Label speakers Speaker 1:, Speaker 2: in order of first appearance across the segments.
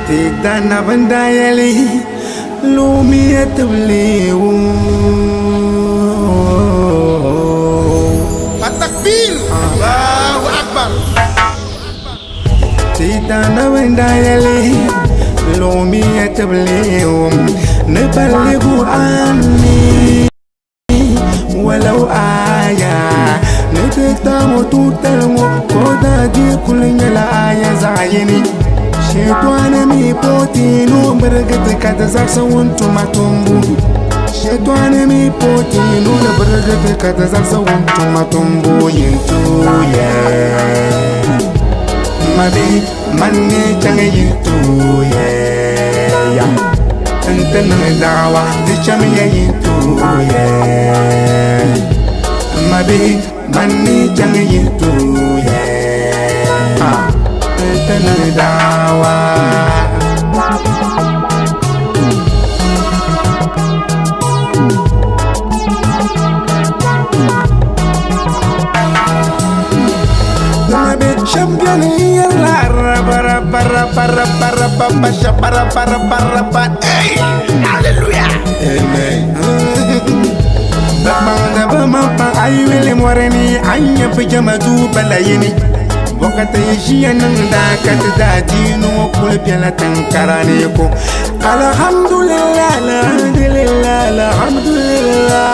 Speaker 1: Ti dana bin daa yɛli, Lumiya tibili
Speaker 2: Atakbir! Allahu Akbar!
Speaker 1: Ti dana bin daa yɛli, Lumiya tibili ni balligu anni walau aya ni ti taŋo tutali ŋɔ ka o daa di kuli nyɛla aya zaɣ yini. Shɛtɔni mi poti ni o birigi ti ka ti zaɣisi ŋun tuma tumbu. Shɛtɔni mi poti ni o ni birigi ti ka ti zaɣisi ŋun tuma tumbu yin tuya. Ma bihi man ni chaŋ yin tuya ya. N ti niŋ daawa di chamiya yin tuya. Ma bihi man ni chaŋ yin tuya. N ti niŋ daawa. Hey, hallelujah. Amen. Baŋda bi maŋ paŋ a yi yuli mɔri ni a nya bi jɛma duu pala yini. Wakati ʒiya niŋda ka ti daa diini ŋɔ kuli bela tiŋkara ni ko. Alhamdulillah, alhamdulillah, alhamdulillah.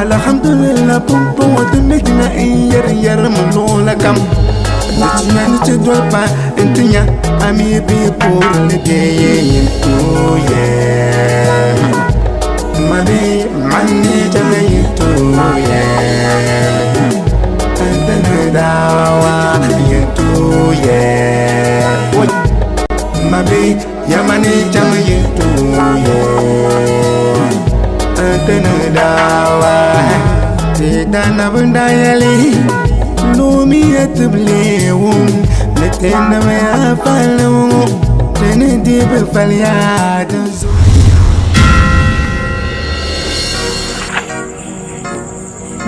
Speaker 1: Alhamdulillah pumpɔŋɔ ti mi jina n yɛri yɛrimi luɣili kam. Di tuya ni ti doli pa n ti nya a mi bihi puhiri ni bɛ yɛn tooi Ma bihi man ni chana yi tooi N ti ni daawa yɛn tooi Ma bihi yɛma ni chaŋ yi tooi N ti ni daawa Ti dana bin daa yɛli Lumiya tibili wum ni ti nim ya fali ŋɔ ti ni di bi faliya din zuɣu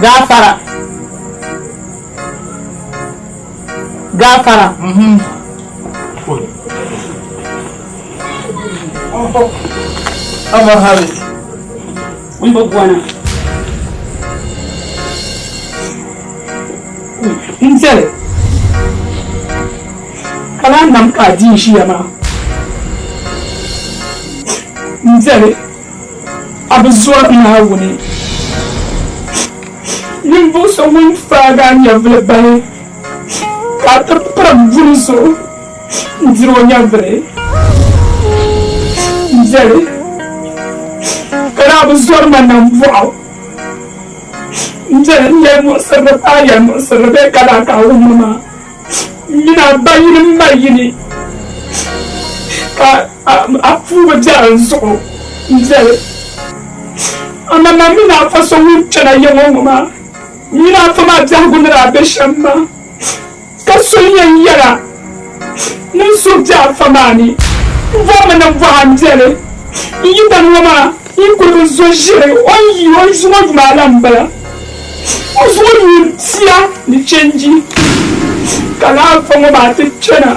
Speaker 3: Gafara. Gafara.
Speaker 4: Ama Haris.
Speaker 3: N bi gɔna. N deli ka lahi nam ka a di n-ʒiya maa. N deli a bi zɔri Naawuni. Ninvuɣ so ŋun faagi a nyɛvili bahi ka a ti pirim buni zuɣu n-diri o nyɛvili. N deli ka daa bi zɔri ma nambɔɣu. N deli n yɛli muɣisirili paai yɛli muɣisirili bee ka daa ka a wummi maa. M mini a ba yini m ma yini ka a puu bi biɛri n zuɣu. N deli amaa man mini afa so ŋun kpɛna ya ŋɔ ŋɔ maa, m mini afa maa biɛhigu ni daa be shɛm maa. Ka so yɛn yɛra ni n suhu be afa maa ni, n bɔrimi ni m bɔha m biɛli n yidana ŋɔ maa yi kuli bi zo ʒiri o ni yi o zuŋɔ yuma la m-bala. O zuŋɔ yuun pia ni chenji ka lala afa ŋɔ maa ti kpɛna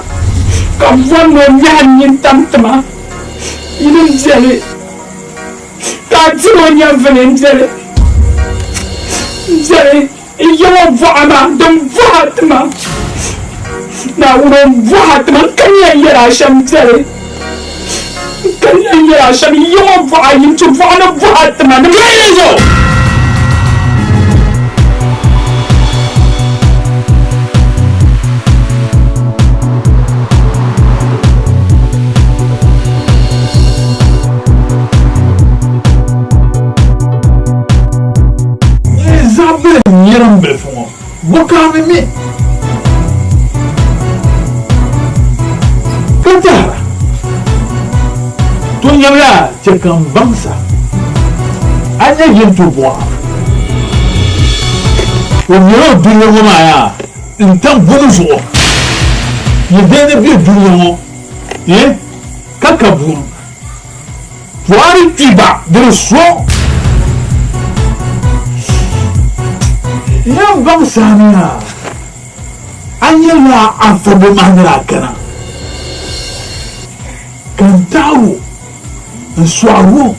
Speaker 3: ka m bɔri ni o nyahi n nintam ti ma yili m biɛli ka a diri o nyɛvili m biɛli m biɛli. N ya ŋɔ bɔha maa, din bɔha ti ma, Naawuni o ni bɔha ti ma, n kani ya n-yɛl a shɛm biɛli, n kani ya n-yɛl a shɛm, n ya ŋɔ bɔha yi nti bɔha ni bɔha ti ma ni
Speaker 4: Kaini zuɣu. N zabiri nyɛri m bilifu ŋɔ, bɔ ka a mi mi? Ka tɛhira, To nyamiya chɛ ka m baŋsa a nya yintu bɔɣa. O nyɛla o dunia ŋɔ maa yaa n-tam buŋ zuɣu. Yi bihi ni be dunia ŋɔ, eh, ka ka buŋ. Buhari kpi ba di di so. Yɛn baŋ saani yaa a nyɛla a fɔbo maa ni daa kana. N-taɣir o, n-sɔɣir o,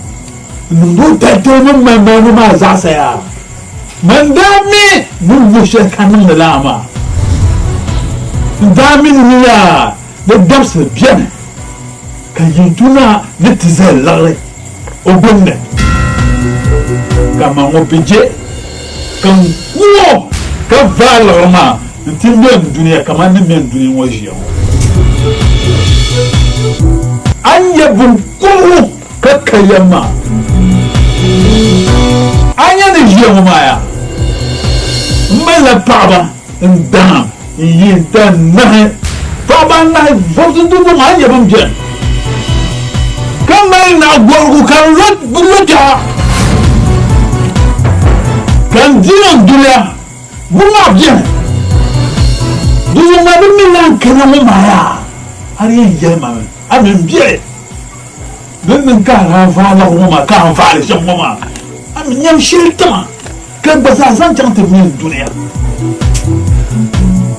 Speaker 4: n-niŋd o talitali mini malimaalibu maa zaɣisa yaa. Man daa mi ni nya shɛli ka niŋdi lala maa. N daa mi ni yaa di dabisili beni ka Yintuna ni ti zali liɣiri o gbunni, ka man ŋɔ bi je ka n ku o ka vaai liɣiri maa nti ŋme n dunia kaman ni ŋme n dunia ŋɔ ʒiya ŋɔ. A ni nya biŋkɔbigu ka ka yɛm maa, a nya ni ʒiya ŋɔ maa yaa? M malila paɣiba n daŋ n yi n-ta nahi paɣiba anahi vɔbisi dubu maa, a ni nya bɛ ni beni ka mali naɣigɔrigu ka di lo kpɛɣa ka n di n dunia. Bɛ maa beni, di zuɣu maa bɛ mi lan kana ŋɔ maa yaa, a di yɛn yɛli ma mi, a mi m biɛli din niŋ ka a daa vaai laɣu ŋɔ maa ka a ni vaai li shɛm ŋɔ maa, a mi nyam shɛli ti ma ka gba zaa zaŋ chaŋ ti mi n dunia.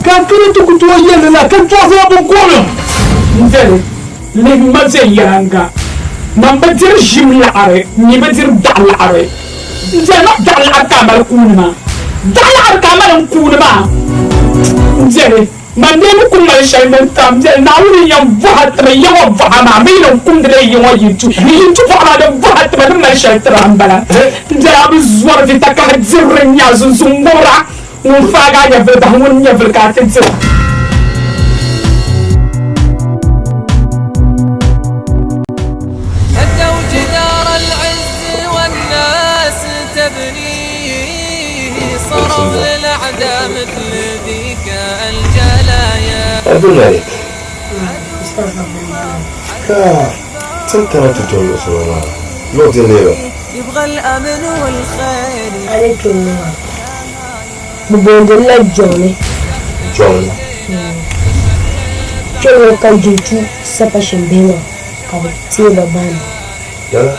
Speaker 4: Ka n kana ti ku tooi yɛli li la ka tɔɣisira biŋkɔbilim.
Speaker 3: N dali lihi ma viɛnyɛliŋga, man bi diri ʒim laɣiri, m mi bi diri daɣu laɣiri. N deli ma daɣu laɣiri ka a mali kuuni maa. Daɣu laɣiri ka a mali n kuuni maa. N deli man dee mi ku mali shɛli ni n tam. N deli Naawuni n yɛn bɔha ti ma ya ŋɔ bɔha maa mi ni n kumdi lee yi ŋɔ yintu. N yintu bɔha maa din bɔha ti ma ni mali shɛli tira m bala. N deli a bi zɔri vi takahi diri din nya zunzun ŋubira. Ŋun faagi a nyɛvili bahi ŋun nyɛvili ka a ti dira.
Speaker 5: Abdulmalik ka tin kana ti doli luɣ shɛli ŋɔ maa luɣ dini leei ba?
Speaker 6: A ni kpe ŋɔ maa, bɛ booni li la Jɔŋli.
Speaker 5: Jɔŋli?
Speaker 6: Kpe ŋɔ ka Jintu sapashin bihi maa ka bɛ teei ba bahi na.
Speaker 5: Lala?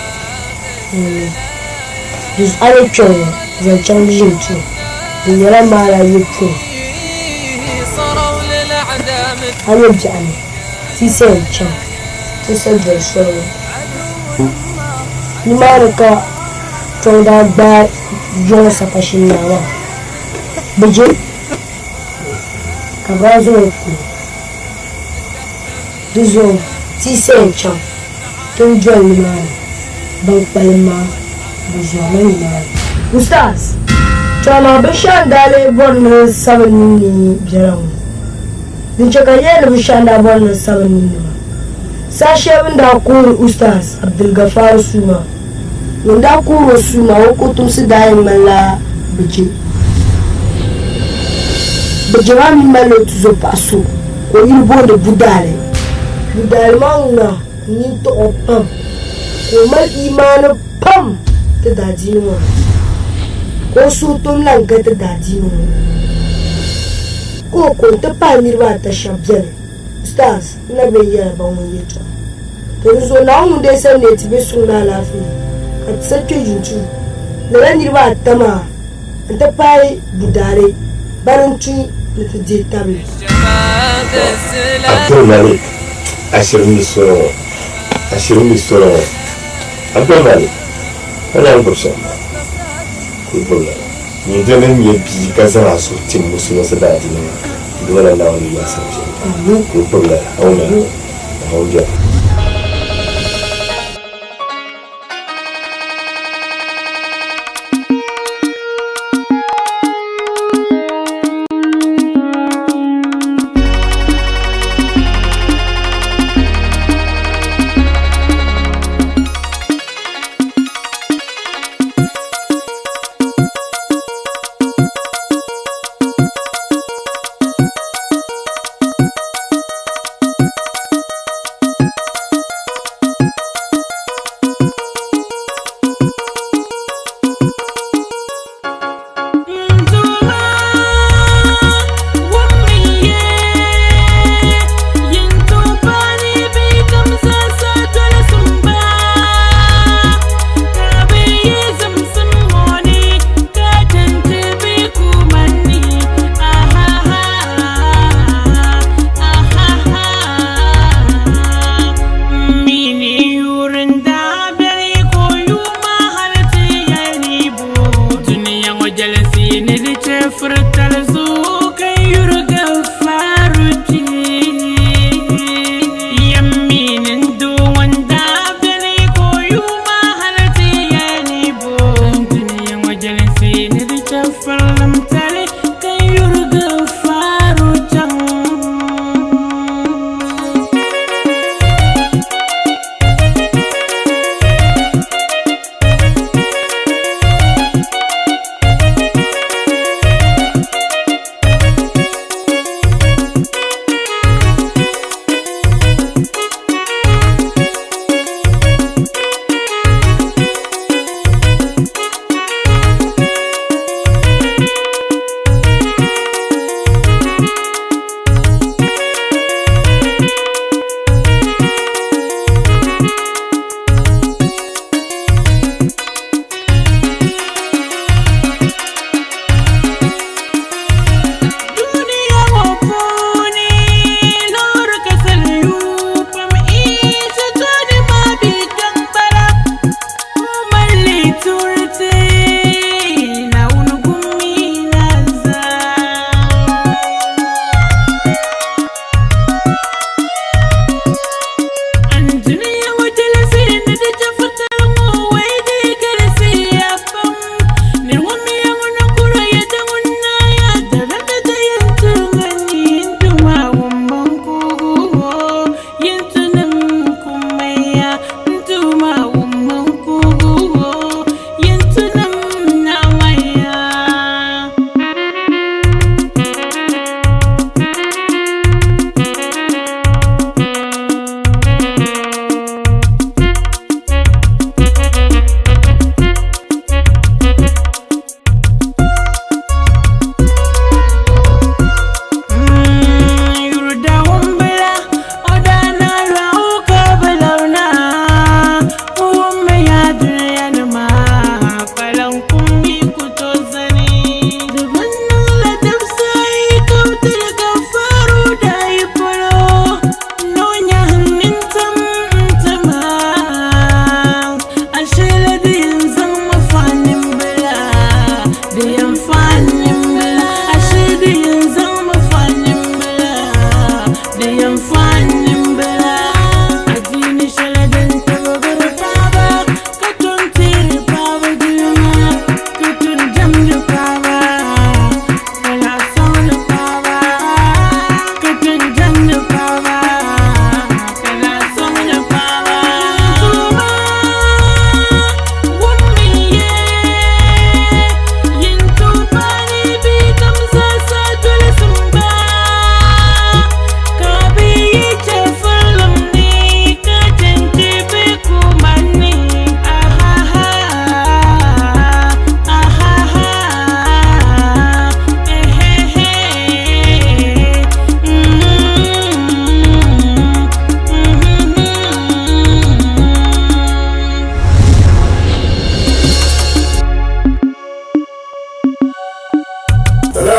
Speaker 6: A ni kpe ŋɔ zaŋ chaŋ Jintu, di nyɛla maala ayi pɔi. A nyɛ biɛɣuni ti sa yɛn chaŋ ti sa doli soli ŋɔ. Nimaani ka Tɔŋ daa gbaai Jɔŋ sapashin naa maa bɛ je ka bɛ daa zaŋ o kuli. Di zuɣu ti sa yɛn chaŋ ti ni doli nimaani, ban kpalim maa bɛ zɔrila nimaani. Ustaz, Tɔ amaa binshɛɣu n-daa lee bɔri ni n sabi ninni biɛla ŋɔ. Din chɛ ka n yɛli ni binshɛɣu n-daa bɔri ni n sabi ninni maa. Saha shɛli bɛ ni daa kuhiri Ustaz Abdulgafar suu maa, ŋun daa kuhiri o suu maa o kotomsi daa yɛn ŋmanila bɛ je. Bɛ je maa mi malila o tuzo paɣa so ka o yuli booni Budaali. Budaali maa ŋuna nini tiɣi o pam ka o mali imaani pam ti daadiini ŋɔ ni ka o suhu tom lan ga ti daadiini ŋɔ ni ka o ko nti pahi niriba ata shɛba beni. Ustaz, n na be yɛla ba ŋun yɛtɔɣa. To di zuɣu Naawuni ŋun deei sani neei ti be suŋ ni alaafee ka ti sa kpe yunturu. Lala niriba ata maa nti pahi budaali bani n-tu ni ti dihi tabili.
Speaker 5: Abdul Malik, a shiri mi soli ŋɔ, a shiri mi soli ŋɔ. Abdul Malik, a ni a ni gbubi shɛm maa, kul gbubi lala. Nyin dini n-nyɛ bia ka zaŋ a suhu tim Musulinsi daadiini maa, di duuma la Naawuni yi a sani viɛlli. Kul gbubi lala, a wum ya? Naawuni beni.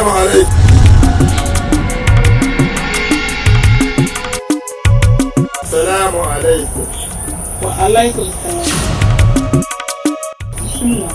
Speaker 5: Salamu alaikum. Salamu alaikum.
Speaker 3: Wa alaikum salam. Bismillah.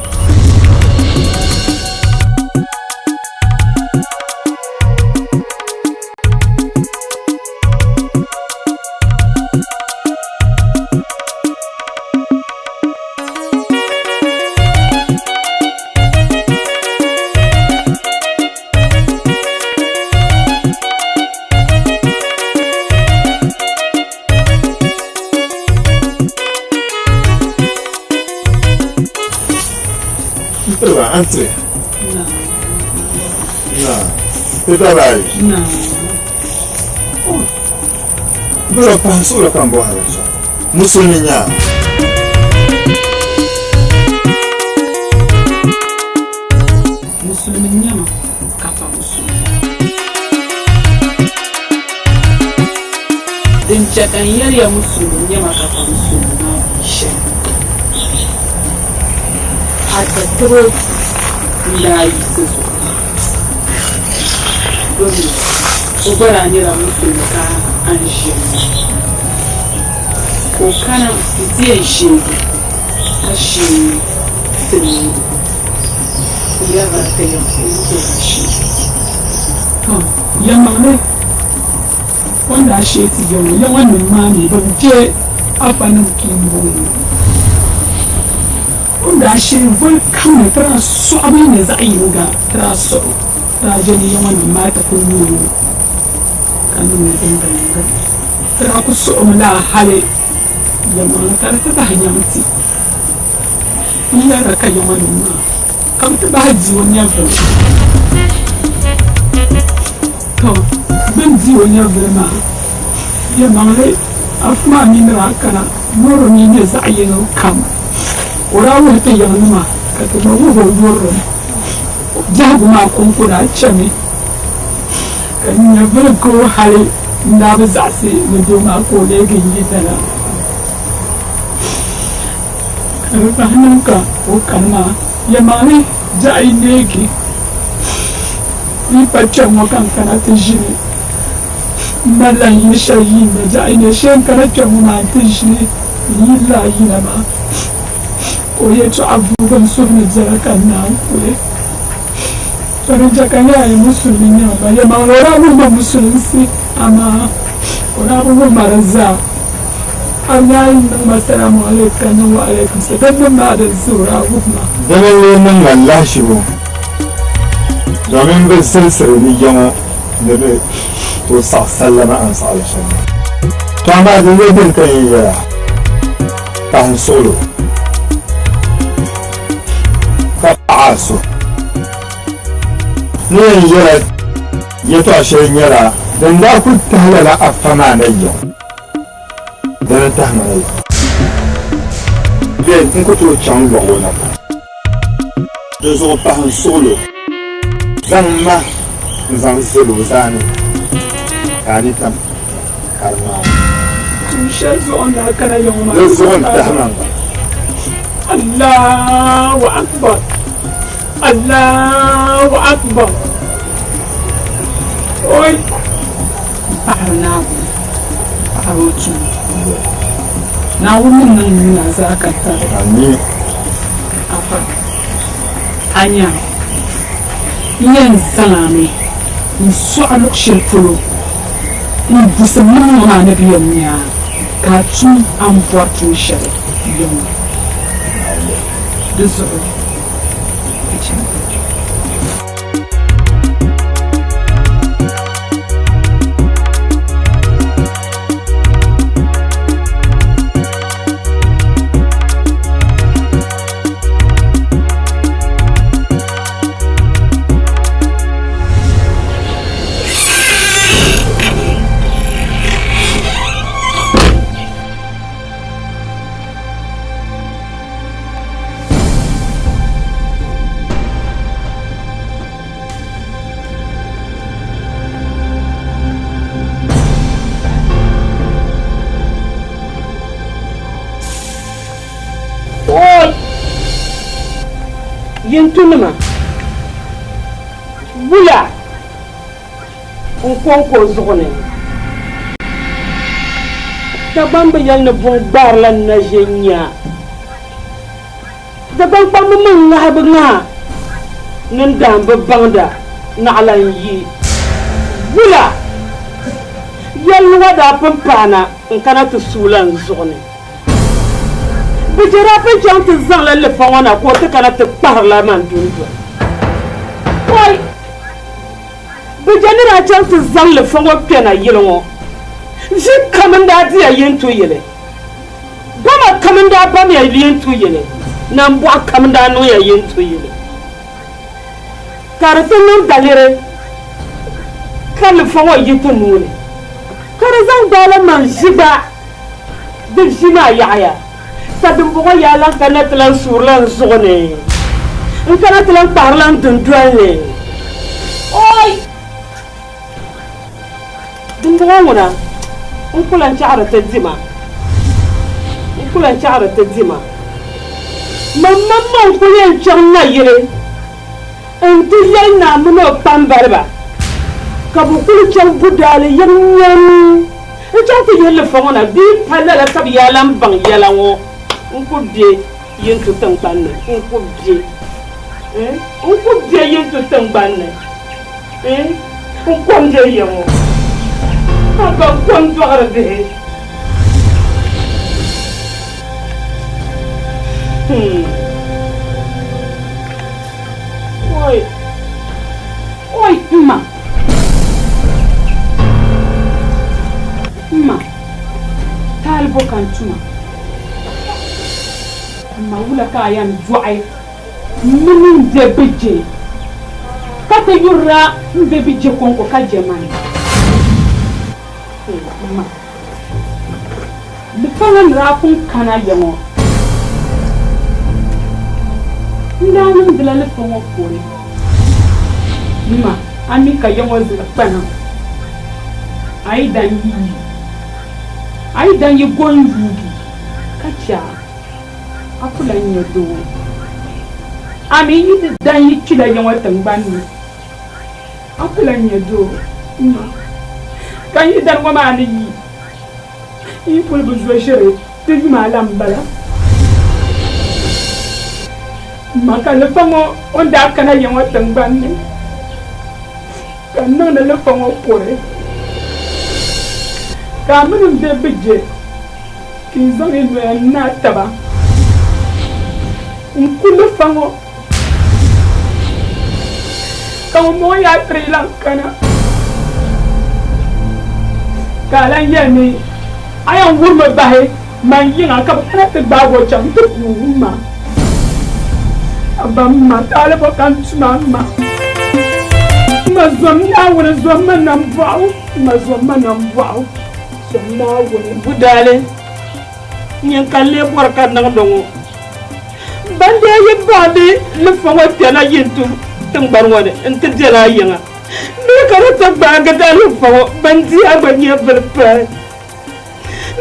Speaker 5: Ntirba, antire. Na. Ti
Speaker 3: Na.
Speaker 5: Bala pahi suɣulo ka n bɔhiri shɛm. Musulimi nyaa.
Speaker 3: Musulimi nyama ka pa musulimi. Din chɛ ka n yɛli ya musulimi nyama ka pa musulimi maa shɛli. A tatabo n-daa yiɣisi zuɣu maa domi o gba daa nyɛla musulimi ka a ni ʒiya ŋɔ ka o kana nti yɛn sheegi ka sheei ti neegi o yɛrila ka yɛm o ni tooi ka sheegi. Tɔ! Yɛlimaŋli o ni daa sheei ti ya ŋɔ, ya ŋɔ nim maa mi bi je afanim pia m-bɔŋɔ. O ni daa sheei voli kam ni ti daa sɔɣibu yi ni zaɣ yiniga ti daa sɔɣ o, ti daa je ni ya ŋɔ nim maa ti kul nya o ka niŋ o din bi niŋda. Ti daa kul sɔɣ o mi laa hali yɛlimaŋli ka di ti bahi nyaŋ ti. N yɛrila ka ya ŋɔ nim maa ka bɛ ti bahi di o nyɛvili. Tɔ! Bɛ ni di o nyɛvili maa, yɛlimaŋli afu maa mi ni daa kana, yɔri mi nyɛ zaɣ yini kam. O daa wuhi ti yiŋnima ka ti gba wuhi o yurilim. O biɛhigu maa kɔŋko daa chami ka nyɛvili ga o hali n-daa bi zaɣisi ni doo maa ka o leegi n-yidana. Ka di bahi niŋ ka o kani maa, Yɛlimaŋli biɛɣu yi neegi yi pa kpɛŋ ŋɔ ka n kana ti ʒini m malila n yili shɛli yiinda biɛɣu yi neei shee n kana kpɛŋ ŋɔ maa nti ʒini n yili lala yila maa ka o yɛtɔɣa vuugi n suhu ni biɛla ka n naan kuli. To din chɛ ka n yɛli a ni musulimi n-nyɛ ma, yɛlimaŋli o daa wuhi ma musulinsi amaa o daa bi wuhi ma di zaa. A nya yi niŋ ma salamu alaikum ka n niŋ wa alaikum salam din niŋ maa din zuɣu o daa wuhi ma.
Speaker 5: Dini n-lee niŋ ma lahiʒibu domin bɛ zilsiri ni ya ŋɔ ni bɛ tooi saɣi sallama a ni saɣili shɛm maa. Tɔ amaa din lee beni ka n yɛn yɛl a, pahi n suɣilo, ka paɣ a so. N ni yɛn yɛl a yɛtɔɣ shɛli nyɛla din daa kul tahi lala afa maa na yiŋ. Dini n-tahi ma na yiŋ. Bee n ku tooi chaŋ lɔɣ o napɔŋ. Di zuɣu pahi n suɣilo. Zaŋ ma n-zaŋ zal o zaani, ka a ni tam ka di ŋmaai.
Speaker 3: Tuun shɛli zuɣu n daa kana yiŋ maa.
Speaker 5: Di zuɣu n-tahi ma gba.
Speaker 3: Allahu Akbar! Allahu Akbar! Oi! Paɣiri Naawuni, paɣiri o tuma. Naawuni ni niŋ nina zaa ka tari.
Speaker 5: Ameen.
Speaker 3: Afa, a nya, n yɛn zaŋ a mi n-sɔɣi luɣ shɛli polo m-busim niŋ ŋɔ maa ni bɛ yɛn nya a ka a tum a ni bɔri tuun shɛli yiŋ. Di zuɣu di chɛ ka. Oi! Yintunima! Wula!
Speaker 7: N kɔŋko zuɣu ni. Dagbaŋ bi yɛli ni buŋ gbaarila n na ʒe n-nya. Dagbaŋ kpamba mi ŋahi bi ŋaha ni n dahim bi baŋda naɣila n yi. Wula! Yɛlli ŋɔ daa pun paana n-kana ti suula n zuɣu ni. Bɛ je daa pun chaŋ ti zaŋla lifa ŋɔ na ka o ti kana ti kpahirila man dundoli. Oi! Bɛ je ni daa chaŋ ti zaŋ lifa ŋɔ kpɛna yili ŋɔ, vi kam n-daa diya yintuyili. Bama kam n-daa bamiya yintuyili, nambɔɣu kam n-daa niŋya yintuyili. Ka di ti niŋ daliri ka lifa ŋɔ yi ti nuu ni, ka di zaŋ gbaai la man ʒi gba di ʒi maa yaɣiya. Ka dimbɔŋɔ yaa lan kanna ti lan suurila n zuɣu ni n-kana ti lan kpahirila n dundoli ni. Oi! Dimbɔŋɔ ŋuna, n ku lan chaɣiri ti dima, n ku lan chaɣiri ti dima. Man maŋmaŋ kul yɛn chaŋ nayili nti yɛli naa mini o kpambaliba ka bɛ kul chaŋ budaali yiŋ nyam n-chaŋ ti yihi lifa ŋɔ na bee pa lala ka bɛ yaa lan baŋ yɛla ŋɔ n-ku be yintu tiŋgbani ni, n-ku be, n-ku be yintu tiŋgbani ni. N kom bɛ ya ŋɔ, a ba kom dɔɣiri bihi. Oi, oi, m ma, m ma, taali bɔ ka n tuma? M ma, wula ka a yɛn dɔɣi? Mini m be bi je, ka ti yurila m be bi je kɔŋko ka je mani. Ma, di paŋa ni daa pun kana ya ŋɔ, n daa niŋdila lifa ŋɔ kore. Ma, a mi ka ya ŋɔ zali kpana, a yi dan yi yi, a yi dan yi go n-yuugi ka chɛ a. A ku lan nya doo. A mi yi ti dan yi kpila ya ŋɔ tiŋgbani ni, a ku lan nya doo. M ma, ka n yi dani ŋɔ maa ni yi, n yi kuli bi zo ʒiri ti yuma a la m-bala. M ma, ka lifa ŋɔ o ni daa kana ya ŋɔ tiŋgbani ni, ka n niŋdi lifa ŋɔ kore, ka a mini m be bi je. Ka yi zaŋ yi noya n-naai taba n-ku lifa ŋɔ, ka ŋumbɔŋɔ yaa tiri yi lan kana, ka a lan yɛli ni a yɛn wurimi bahi man yiŋa, ka bɛ kana ti gbaag o chaŋ nti ku m ma. A ba m ma, taali bɔ ka n tum a m ma? M ma zom Naawuni, zom ma nambɔɣu, m ma zom ma nambɔɣu. Zom Naawuni. Budaali, nyin ka n lee bɔri ka niŋdi ŋɔ. Ban daa yi baŋdi lifa ŋɔ kpɛna yi n-tu tiŋgbani ŋɔ ni nti bela a yiŋa bee ka di ti gbaagi daalifa ŋɔ, ban di a gba nyɛ bini pahi.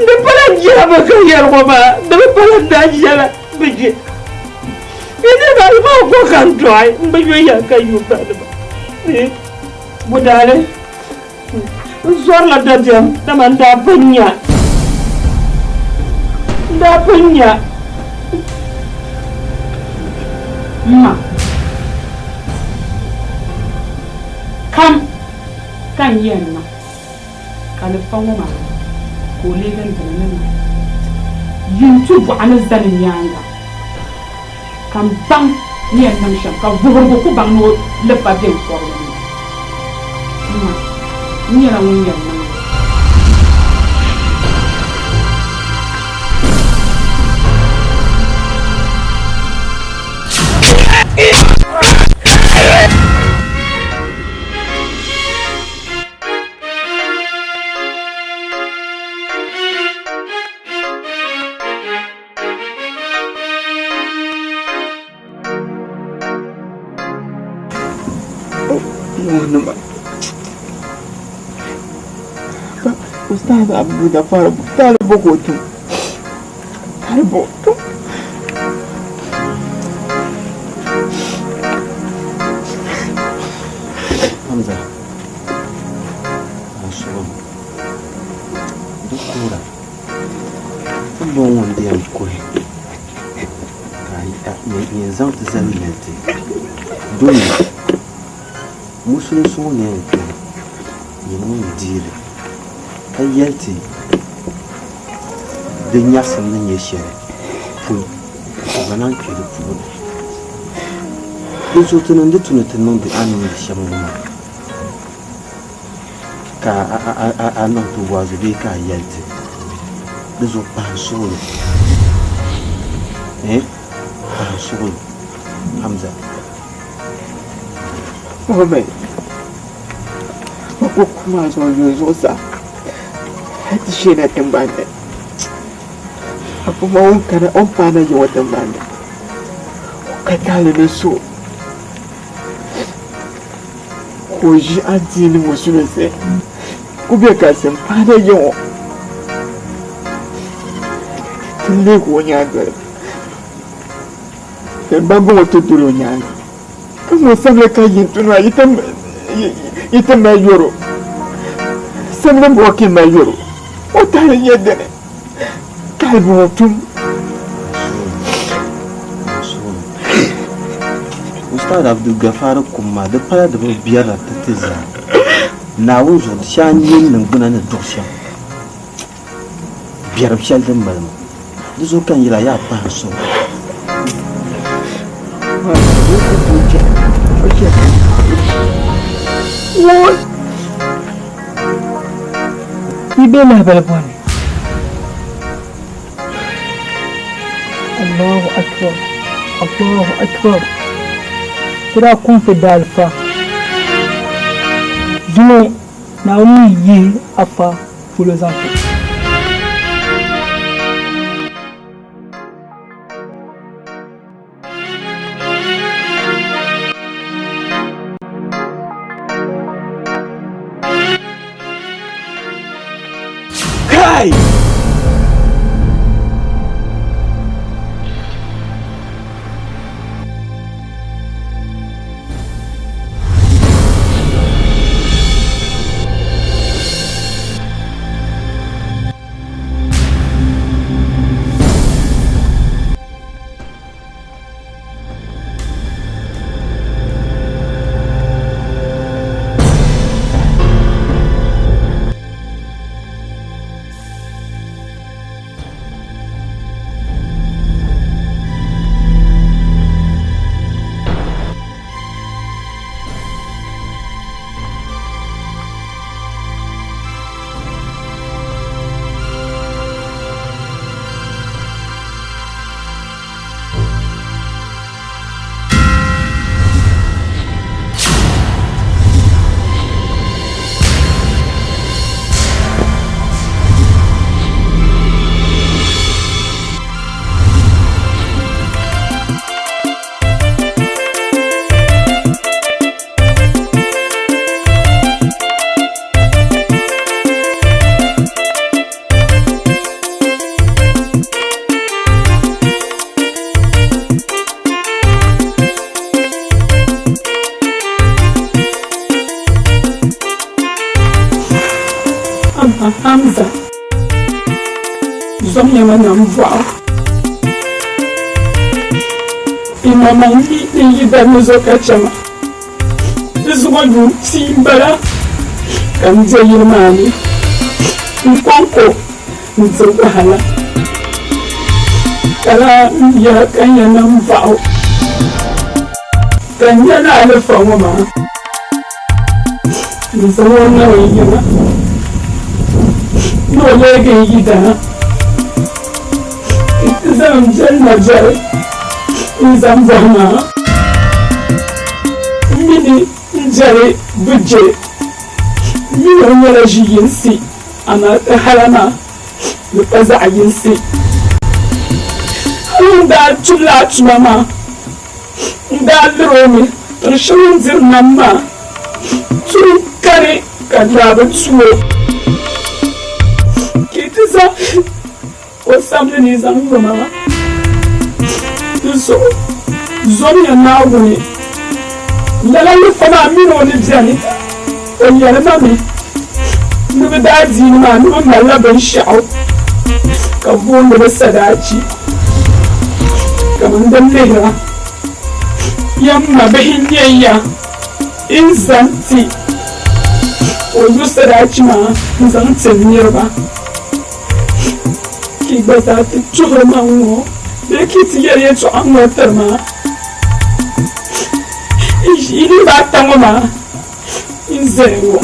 Speaker 7: Di pala jɛhibu ka yɛli ŋɔ maa, di bi pala n daa jɛla bɛ je. Yi niriba ayi maa ko ka n dɔɣi, m bi yu ya ka yu banima. Budaali. N zɔrila dabiɛm, dama n daa pun nya, n daa pun nya m ma kam ka n yɛn niŋ ka lifa ŋɔ maa ka o leegi n dini ni na yintu bɔɣa ni zani n nyaaŋa ka n baŋ ni yɛn niŋ shɛm ka vuhirigu ku baŋ ni o lifa be n kɔbili ni. M ma, n nyɛla ŋun yɛn niŋ li.
Speaker 3: Nima Ustaz Abdul Gafar taali bɔ ka o tum taali bɔ tum
Speaker 5: Hamza.
Speaker 8: suhira ti ni bɔŋɔ ŋun di yɛn kuhi ka yɛn zaŋ ti zali yɛli ti domi musulinsi ŋɔ ni yɛn kpɛhi nyini ŋun deei li ka yɛli ti di nyaɣisim ni nyɛ shɛli pɔi ka gba naan kpe di puuni. Dinzuɣu ti niŋdi tu ni ti niŋdi a ni niŋdi shɛm ŋɔ maa ka a niŋ ti waazu bee ka a yɛli ti di zuɣu pahi n suɣili eh pahi n suɣili Hamza.
Speaker 3: Mohammed, o ku maa zuɣu yuli zuɣusaa hali ti sheena tiŋgbani ni. A puma o ni kana o ni paana yi ŋɔ tiŋgbani ni o ka tahili ni so ka o ʒi adiini musulinsi ku be kasi m-paana yi ŋɔ ti leegi o nyaandoliba. Bambɔŋɔ ti doli o nyaaŋa. Ka ŋɔ samli ka yi n-tuni maa yi ti mali yɔro. Samli m-bɔŋɔ ka yi mali yɔro. O tahili n-nyɛ dini ka hali bɔŋɔ tum.
Speaker 8: Ustaad Abdul Gafar kum maa di pala di bi biɛrila ti ti zaa. Naawuni zuɣu di shɛŋa n-nyɛ niŋgbuna ni duɣi shɛm. Biɛrim shɛli din mali ŋɔ, di zuɣu ka n yɛl a yaa pahi n suhu.
Speaker 3: Yi be lahabali bɔni? Allahu akbar, Allahu akbar. Ti daa kumsi daalifa. Zuŋɔ Naawuni ni yihi afa polo zaŋ ti.
Speaker 8: Kai!
Speaker 3: Amma Hamza zomya ma nam bɔɣu. Imaman mi ni yi dari zo ka chɛ ma. Di zuɣu yuun pia m-bala ka n be yili maa ni n kɔŋko n-diri wahala. Ka laa n yɛra ka n yɛn nam bɔɣu ka n nya ni alifa ŋɔ maa n zaŋ o niŋ n yiŋa ni o leegi n yidana nti zaŋ n biɛli na biɛri n-zaŋ bɔhi ma m mi ni n biɛri bi je m mi ni o nyɛla ʒi yinsi amaa ti hala maa di pa zaɣ yinsi. Hal o ni daa tum lala tuma maa n daa lir o mi tiŋ shɛli o ni diri nam maa tuun kani ka daa bi tu o. Ka yi ti zaŋ o samli ni zaŋ yo ma maa. Di zuɣu zomiya Naawuni. Lala lufa maa min o ni beni, o yɛli ma mi. Ni bɛ daadiini maa ni bɛ malila binshɛɣu ka booni li sadaachi kaman din lihira ya m mabihi n-nyɛ ya n zaŋ ti o yu sadaachi maa n-zaŋ ti n niriba. Ka yi gba zaa ti tuhiri ma ŋ-ŋɔ bee ka yi ti yɛli yɛtɔɣa ŋ-ŋɔ tiri ma? Yi niriba ata ŋɔ maa n-zaya ŋɔ,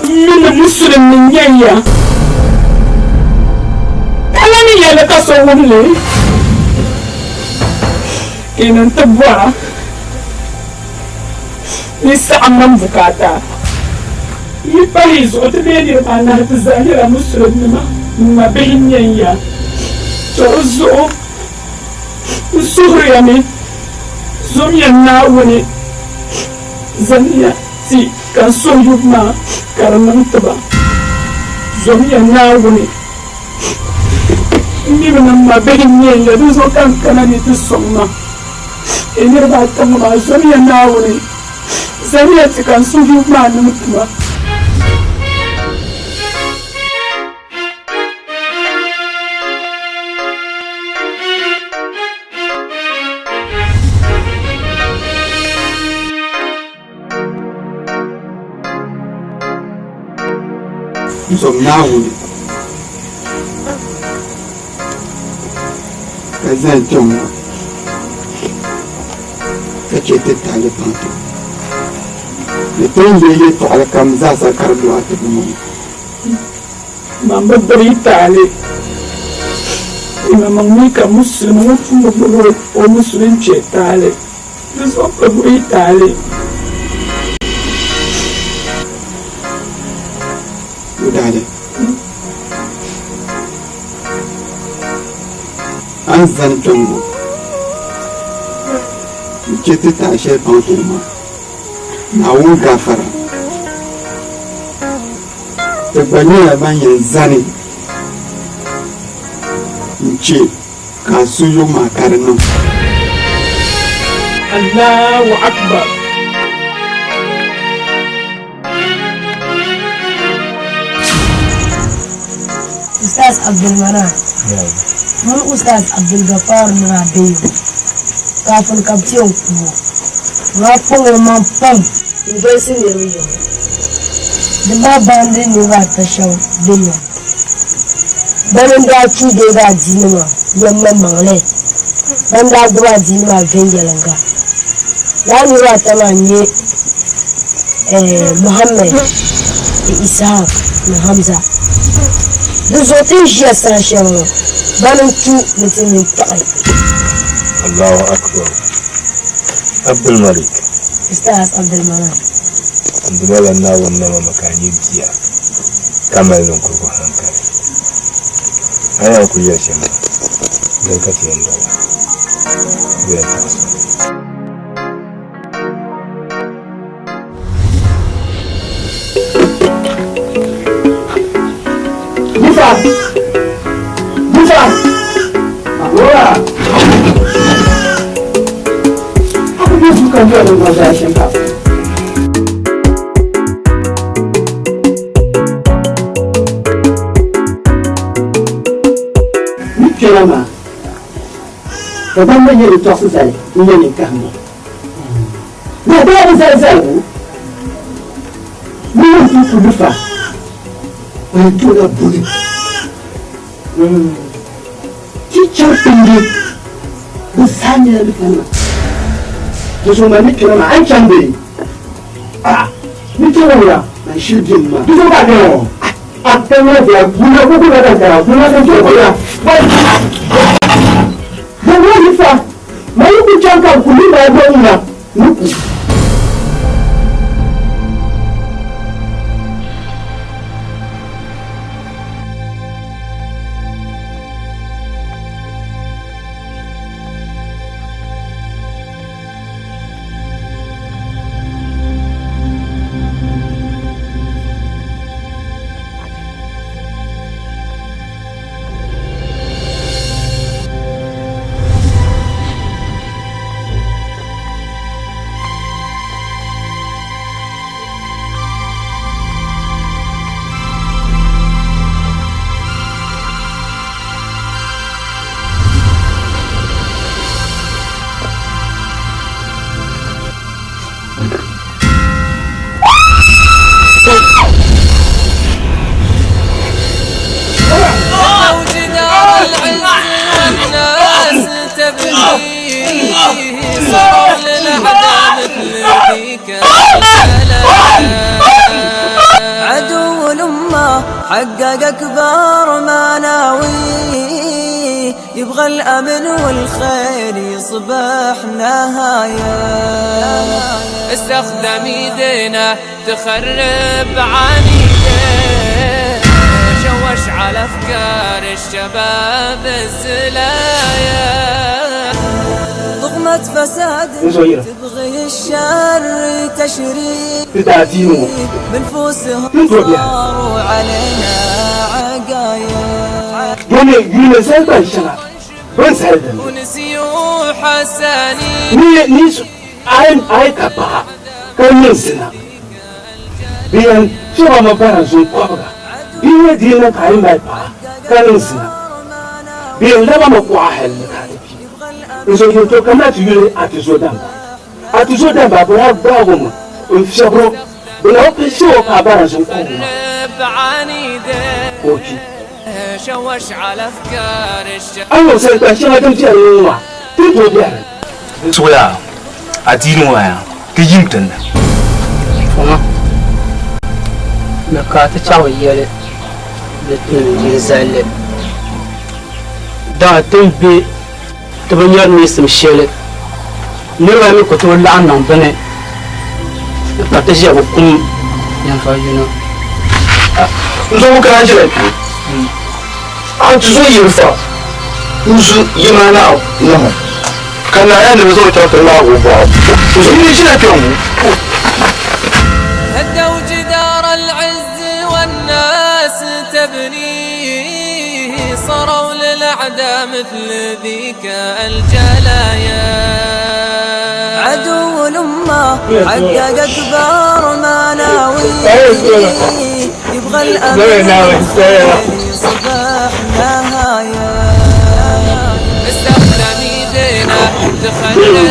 Speaker 3: m mi ni Musulim ni nya ya, ka la ni yɛli ka so wum li, ka yi niŋ ti bɔra ni saɣim man bukaata. Yi pahi zuɣu ti leei niriba anahi ti zaa nyɛla Musulimnima, m mabihi n-nyɛ ya, to di zuɣu n suhiriya ni zomiya Naawuni zaniya ti ka n suhu yubu maa ka di niŋ ti ba. Zomiya Naawuni. M mi bi ni m mabihi n-nyɛ ya, dinzuɣu ka n kana ni ti sɔŋ ma. Yi niriba ata ŋɔ maa, zomiya Naawuni zaniya ti ka n suhu yubu maa niŋ ti ba.
Speaker 1: N zom Naawuni ka zani kpɛŋ ŋɔ ka chɛ ti tahili paŋ ti ni ti ni leei yɛtɔɣili kam zaasa ka di lu a tibi ŋɔ ni.
Speaker 3: Man bi biri yi taali. Yimaŋmaŋ mi ka musulimi ŋun pun bi gbubi o musulinchɛ taali, di zuɣu ka biri yi taali.
Speaker 1: Budali, A ni zani kpɛŋŋo n-chɛ ti taai shɛli paŋ ti o maa, Naawuni gaafara. Ti gba nyɛla ban yɛn zani n-chɛ ka a suhuyubu maa ka di niŋ.
Speaker 3: Allahu Akbar.
Speaker 6: Ustaz Abdulmanan mini Ustaz Abdulgafar ni daa be yiŋa kaafin ka bɛ ti yɛn ku o, bɛ daa kpaŋ o maŋ pam n-dolisi niriba yiŋa. Di maa baŋdi niriba ata shɛba be yiŋa. Bana n-daa tuui deegi adiini maa yɛlimaŋmaŋli, ban daa gbubi adiini maa viɛnyɛliŋga. Lala niriba ata maa n-nyɛ Muhammad ni Ishaq ni Hamza. Di zuɣu ti ni ʒiya saha shɛli ŋɔ, bana n-tu ni ti nini tiɣi.
Speaker 5: Allahu Akbar. Abdul Malik.
Speaker 6: Ustaz Abdul Manan.
Speaker 5: N dumala Naawuni nama mi ka a nyɛ bia ka mali ninkurigu hankali. A ni yɛn kuli yɛli shɛm maa, dini ka ti yɛn dɔla. Bɛ yɛn taɣisi o.
Speaker 3: Musa! Musa! Aurora! Aku ni bukan dia yang buat saya Ni kpɛla maa ka ban gba nyɛ di tɔɣisi zali n-nyɛ ninkahimma. Bɛ daa bi zali zaligu ni ŋun ti ku lufa o yɛn ti o la buni. Ti chɛri pindi bɛ zaa nyɛla lufanima. Di zuɣu man ni kpɛma maa a ni chaŋ bee? A ni ti wumya man shili beni maa. Di zuɣu ka a kpɛma ŋɔ a kpɛmla viɛla gula ku gula ka zara gula ka chɛ gula. Bɔŋɔ lufa Man yi ku chaŋ ka n ku niŋ a gba wuna ni ku.
Speaker 9: عدو الأمة حقق أكبر ما ناوي يبغى الأمن والخير يصبح نهاية
Speaker 10: استخدم ايدينا تخرب عنيدة شوش على افكار الشباب الزلايا
Speaker 9: طغمة فساد تبغي الشر تشريد بنفوسهم صاروا علينا عقايا
Speaker 10: ونسيوا حساني
Speaker 3: A yi ka paɣa ka niŋ zina bɛ yɛn fiɛbimi bara zuŋkɔbiga bɛ nyɛ diini ka a yi mali paɣa ka niŋ zina bɛ yɛn labimi kuɣa hal ni ka a ti kpi. N zo yɛltɔɣa kamina ti yuli a tizo damba. A tizo damba bɛ daa gbaag o mi n-fiɛbir o, bɛ na bi fiɛb o paai bara zuŋkɔbiga maa ka o kpi. A ni niŋ salikpan shɛŋa din viɛli ŋɔ maa, ti ni tooi biɛhi di.
Speaker 11: Suɣuya adiini ŋɔ yaa ti yim dinni.
Speaker 12: Fɔŋa ni ka a ti chaɣ bi yɛli ni ti zali li. Daŋa ti ni be ti bi nyari neesim shɛli, niriba mi ku tooi laɣim niŋ bini ka ti ʒiya bi kum ninvuɣ yino.
Speaker 13: N zo kana jɛla kpe, a ti zo yiri fa n-zu yima nahu, ka naaya ni bɛ zaŋ o chaŋ ti laag o bɔɣu. N zo yiri jɛla kpe ŋɔ.
Speaker 10: هدوا جدار العز والناس تبنيه صاروا للأعداء مثل ذيك الجلايا
Speaker 9: عدو الأمة حقق أكبر ما ناوي يبغى الأمن يصبح نهاية
Speaker 10: استخدم ايدينا تخلي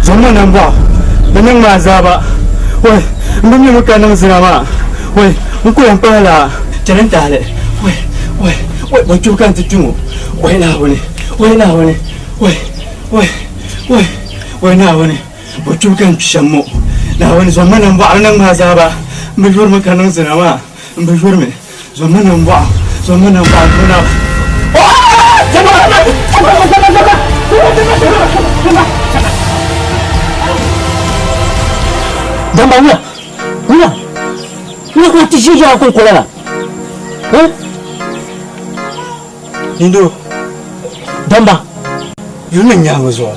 Speaker 3: Zomma nambɔɣu bɛ niŋ ma azaaba wai m bi mi ka niŋ zina maa wai n ku yɛn pahila chani n taali wai wai wai bɔ kpibu ka n ti kpi ŋɔ wai Naawuni wai Naawuni wai wai wai wai Naawuni bɔ kpibu ka n kpi shɛm ŋɔ Naawuni zomma nambɔɣu niŋ ma azaaba m bi yurimi ka niŋ zina maa m bi yurimi zomma nambɔɣu zomma nambɔɣu n Naawuni.
Speaker 14: Damba wula wula wula ka ti ʒi yaɣa konkola la eh?
Speaker 3: Nindo
Speaker 14: Damba
Speaker 3: yuli ni nyaangi zuɣu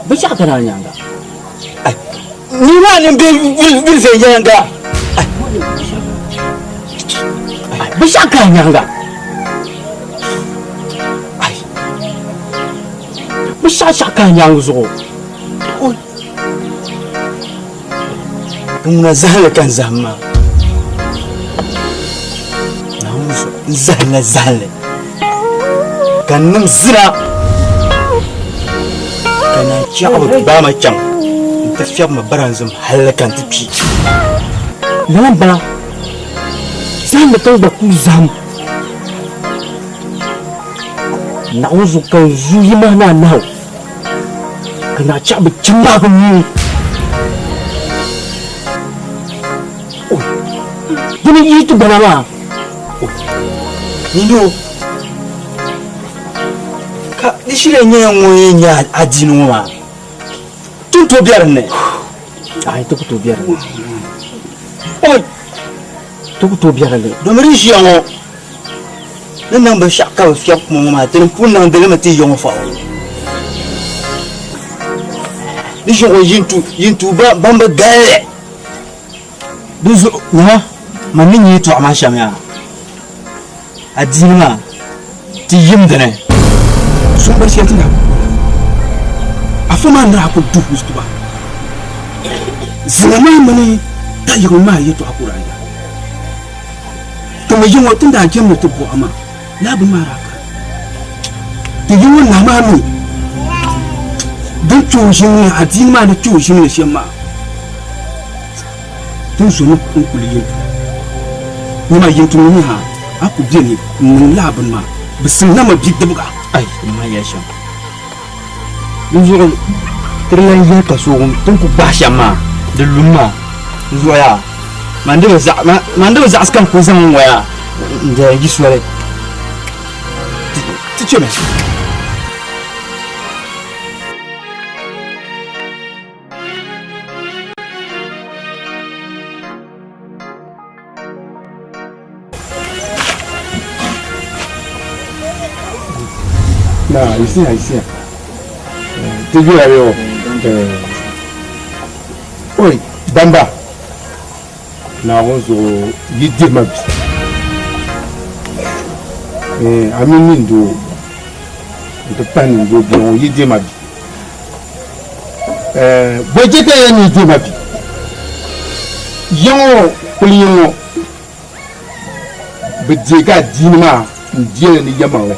Speaker 14: binshɛɣu kana a nyaanga
Speaker 3: Ni maa ni be yuli viɛnyɛliŋga.
Speaker 14: Binshɛɣu ka a nyaaŋa. Binshɛɣu shɛɣu ka a nyaaŋa zuɣu.
Speaker 3: N ŋuna zahimli ka n zahim maa. Naawuni zuɣu n zahimla zahimli ka n niŋ zina ka naan chaɣ bi gbaai ma chaŋ nti fiɛbi ma baranzim hal ka n ti kpi.
Speaker 14: Lala m-bala, zahimdi ka n gba kul zahim. Naawuni zuɣu ka n zu yimahi ni anahi ka naa chaɣ bi chɛ maagi nuu. Di ni yi ti gbana maa.
Speaker 3: Nindo, ka
Speaker 8: Di shiri nyɛla ŋun yɛn nyɛ adiini ŋɔ maa. Ti ni tooi be din ni? Aai, ti ku tooi be din ni. Oi! Ti ku tooi be din ni. Domi di ʒiya ŋɔ ni niŋ binshɛɣu ka bɛ fiɛbi kuma ŋɔ maa, ti ni pun niŋ di li mi ti ya ŋɔ fa. Di ʒiya ŋɔ yin tuui ban bi galli. Di zuɣu nyama man ni nya yɛtɔɣa maa shɛm yaa, adiini maa ti yim di ni.
Speaker 3: So m-bari shɛli ti daa kuli bɔra. Afa maa ni daa kuli duhi wustuba zina maa mini tayiɣi maa yɛtɔɣa ka o daa yɛra. Ti mi yiŋɔ ti ni daa jɛmdi ti buɣa maa, lala bini maa daa kani. Ti yiŋɔ nahi maa mi din kpe o ʒim ni, adiini maa ni kpe o ʒim ni shɛm maa. Ti zomi n-kuli yintu. Nyama yintu ŋɔ mi ha, a ku beni n-niŋ lala bini maa, bɛ simla ma bidibiga.
Speaker 8: Ai, ni ma yɛli shɛm. Dinzuɣu ti di lan yɛli ka so ŋun ti ni ku gbahi shɛm maa, di lumi maa. Dinzuɣu yaa, man di bi zaɣisi ka n ku zaŋ n waya n-doli yi soli.
Speaker 3: Ti chɛmi.
Speaker 5: Na, isiya, isiya. Ti jula yo. Oi, bamba. Naawuni zuɣu yi dihi ma bi. A mini nin doo n-ti pahi nin doo bia ŋɔ yi dihi ma bi. Bɔ chɛ ka ya ni dihi ma bi? Ya ŋɔ kuli ya ŋɔ bi deegi adiini maa n-deeli ni yɛlimaŋli,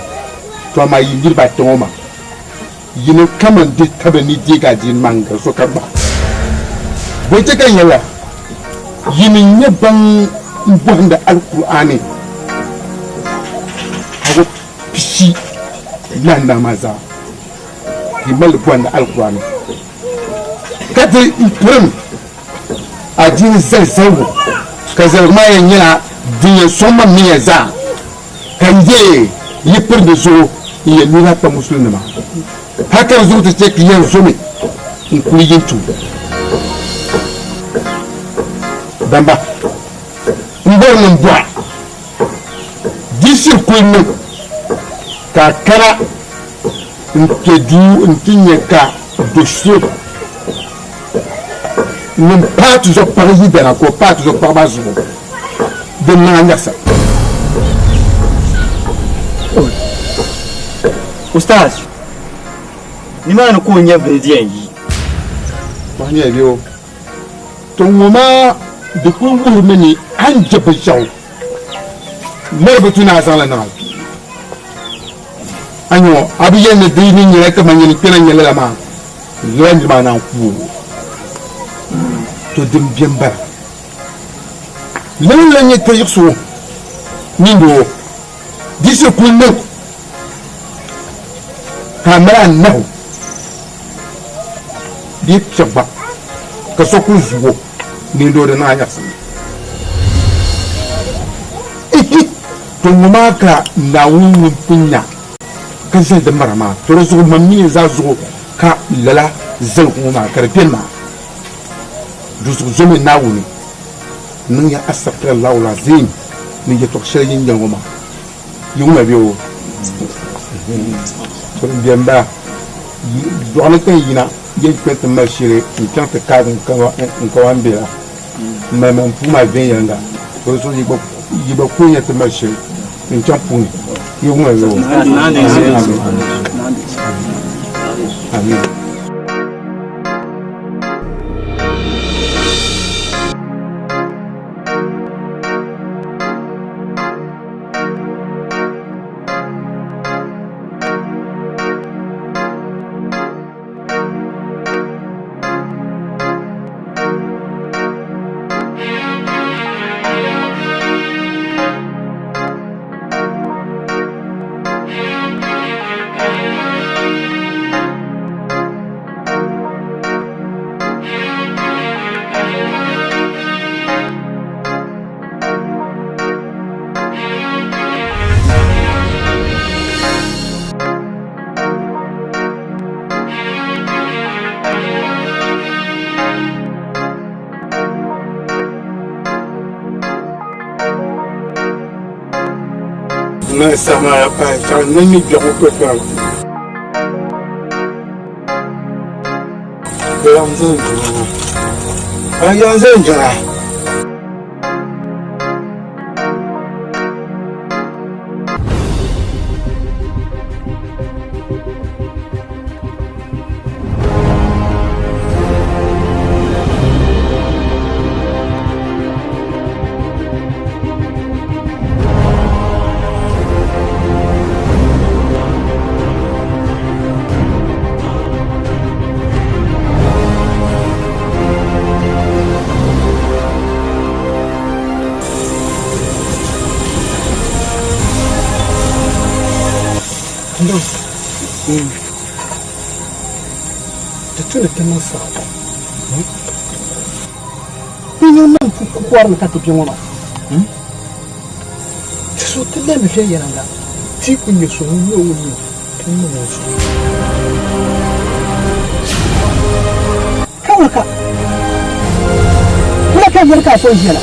Speaker 5: tɔ amaa yi niriba ata ŋɔ maa yini kaman dihi tabili ni deegi adiini maa n-gari sokam maa. Bɔ chɛ ka n yɛli ya, Yini n-nyɛ ban bɔhindi Alkur'aani awa pishi ni anahi maa zaa, yi mali li bɔhindi Alkur'aani ka ti pirim adiini zali zaligu, ka zaligu maa yɛn nyɛla din yɛn sɔŋ ma mini ya zaa, ka n deei yi piri di zuɣu n-yɛn nira kpa Musulinima. Hal ka di zuɣu ti chɛ ka yɛn zomi n-kuli yin tum. Damba, m bɔri ni m bɔh a, di shiri kuli niŋ ka a kana n-kpe duu nti nya ka do so ŋun paai tizɔpaɣ yidana ka o paai tizɔpaɣ maa zuɣu din niŋ a nyaɣisa?
Speaker 8: Ustaz, nimaani ka o nya bini di yɛn yi.
Speaker 5: Paɣa nyɛla bɛ o. To ŋɔ maa di kuli wuhirimi ni a ni je binshɛɣu mali bi tu ni a zaŋli niŋ a kpee. A nya ŋɔ, a bi yɛli ni di ni nyɛla kaman nyini kpɛna n-nyɛ lala maa, lala niri maa naan ku o. To din be m-bala. Lala n-lan nyɛ tayiɣisigu mini doo di shiri kuli niŋ ka a mali a nahu bee piɛɣu gba ka so kuli zuug o ni n-doo di niŋ a nyaɣisim. Ihi! To ŋɔ maa ka Naawuni ŋun pun nya ka zali di mara maa, to di zuɣu man mi zaa zuɣu ka lala zaligu ŋɔ maa ka di beni maa. Di zuɣu zomi Naawuni niŋya Astaghfirullahu al-Azim ni yɛtɔɣ shɛli yin yɛli ŋɔ maa. Yi ŋuna bɛ o to n bɛn bala dɔɣu ni ka n yina yɛn kpɛ ti mali shili n chaŋ ti kaagi n kawan bɛ la n mali man puu maa viɛnyɛlinga to di zuɣu yi gba kuli nya ti mali shili n chaŋ puuni yi ŋuna bɛ o. Amin.
Speaker 15: N saha maa pahi chaŋ n ni mi biɛɣu kpekpera. Biɛɣu n zani jina maa. Biɛɣu n zani jina.
Speaker 16: Di tu ni ti niŋ saɣim. Bɛ niŋ niŋ pukɔri ni ka ti bɛ ŋɔ maa. Ti so ti lɛmi viɛnyɛliŋga ti ku nyɛ so ŋun nyɛ o ŋun nyɛ o ni niŋ o so. Ka wula ka wula ka yɛli ka a so ʒiya la?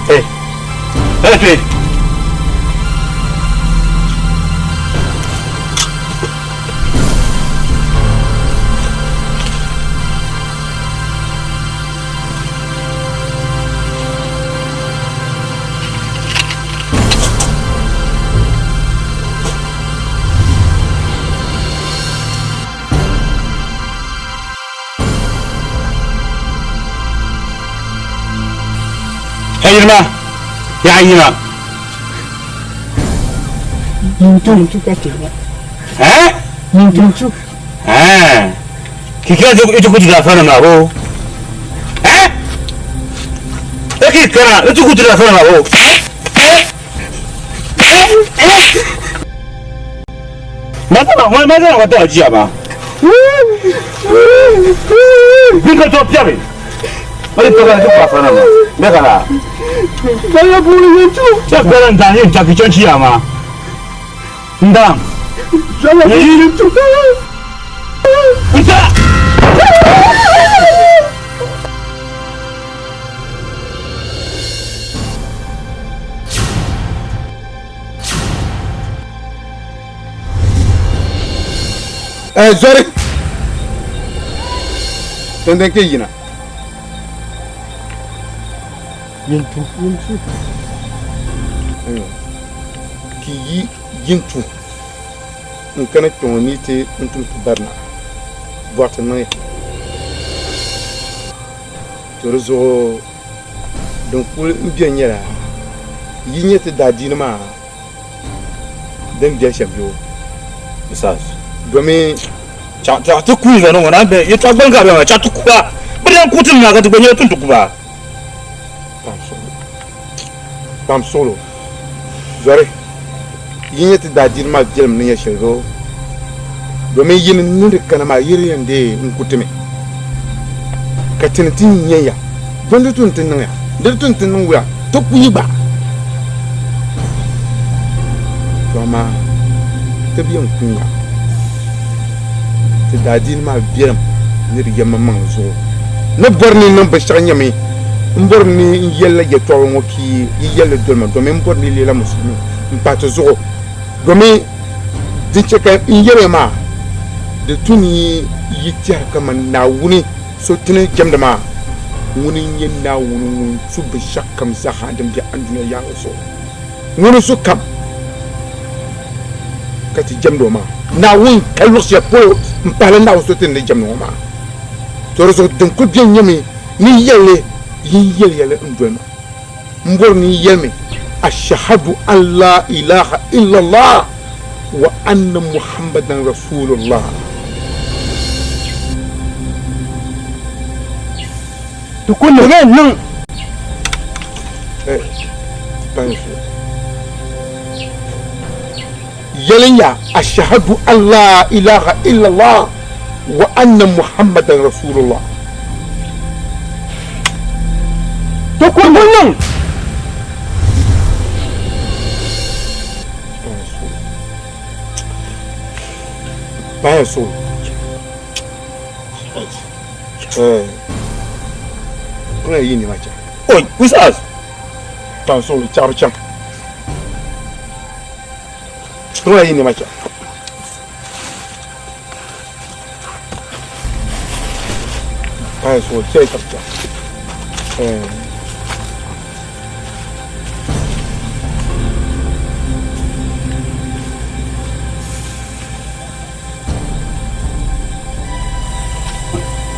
Speaker 4: Hey, hey, hey. Yirima, ya yirima.
Speaker 16: Yintu ka ke ba.
Speaker 4: Eh?
Speaker 16: Yintu.
Speaker 4: Eh. Ki kira ita ku da fara ma ko. Eh? Ki kira ita ku da fara ma ko. Ma ma ma ma ta ji ba. Bi ka to piabe. Ma to ka to fara ma. Me kana.
Speaker 16: Ba ya buri yintu.
Speaker 4: Cha garan ta yin ta ki chanchi ya ma. Ndam.
Speaker 16: Ya buri yintu.
Speaker 4: Nta.
Speaker 2: Eh, zɔri dɛndɛn ke yina
Speaker 16: Yintu. Yintu.
Speaker 2: Ki yi yintu n kana kpɛ ŋɔ ni ti n tum ti barina bɔɣiti niŋya to di zuɣu din kuli n beni nyɛla yi nyɛ ti daadiini maa din beni shɛm yoo domi
Speaker 4: Chaɣ ti ku zani ŋɔ na bɛ yɛtɔɣa gbani ka bɛ maa chaɣ ti ku ba bɛ dan ku ti na ka ti gba nyɛla tun ti ku ba.
Speaker 2: Kpam suɣulo zɔri yi nyɛ ti daadiini maa viɛlim ni nyɛ shɛli zuɣu domin yi ni niŋdi kana maa yi di yɛn deei n ku ti mi ka ti ni ti nyɛ ya don di tu n ti niŋ ya di tu n ti niŋ wuya ti ku yi gba to amaa ti bi yɛn kun ya ti daadiini maa viɛlim ni di yɛlimaŋmaŋli zuɣu ni bɔri ni niŋ binshɛɣu nyɛmi M bɔri ni n yɛlila yɛtɔɣili ŋɔ ka yi yɛli li doli ma, domin m bɔri ni yi leela Musulimi m-pahi ti zuɣu, domin din chɛ ka n yɛli ya maa, di tu ni yi tɛhi kaman Naawuni so ti ni jɛmdi maa, ŋuni n-nyɛ Naawuni ŋun su binshɛɣukam zaaha din be andunia yaɣili zuɣu. Ŋuni n-su kam ka ti jɛmdi o maa? Naawuni ka luɣ shɛli polo m-pahila Naawuni so ti ni jɛmdi ŋɔ maa. To di zuɣu din kul beni nyɛmi ni yɛli li, yin yɛliya li n-doli ma. M bɔri ni n yɛlimi, Ashahadu an laa ilaaha illallah wa anna Muhammadan Rasulullah.
Speaker 8: Ti ku niŋ.
Speaker 2: Yɛliya, Ashahadu an laa ilaaha illallah wa anna Muhammadan Rasulullah.
Speaker 8: Ti ku niŋ.
Speaker 2: Baya so. Kuna yi nima cha.
Speaker 13: Oi, who's us?
Speaker 2: Tan so chabi chaŋ. Kuna yi nima cha. Baya so chai chabi chaŋ.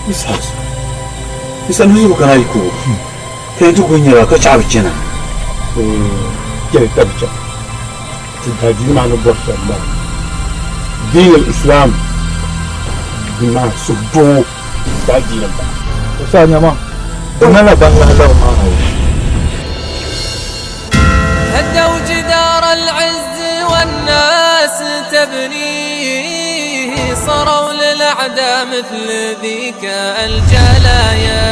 Speaker 13: Ustaz, Isa nuzu kana yi ko. Kai tu kun yara ka ci abinci na.
Speaker 2: Jɛli tabi chaŋ. Ti daadini maa ni bɔri shɛm maa. Diin al-Islam di maa suhudoo daadiini m-bala.
Speaker 15: Ustaz nyama, di ŋmanila ban lahi lari maa na o.
Speaker 10: هدوا جدار العز والناس تبنيه صاروا للأعداء مثل ذيك الجلايا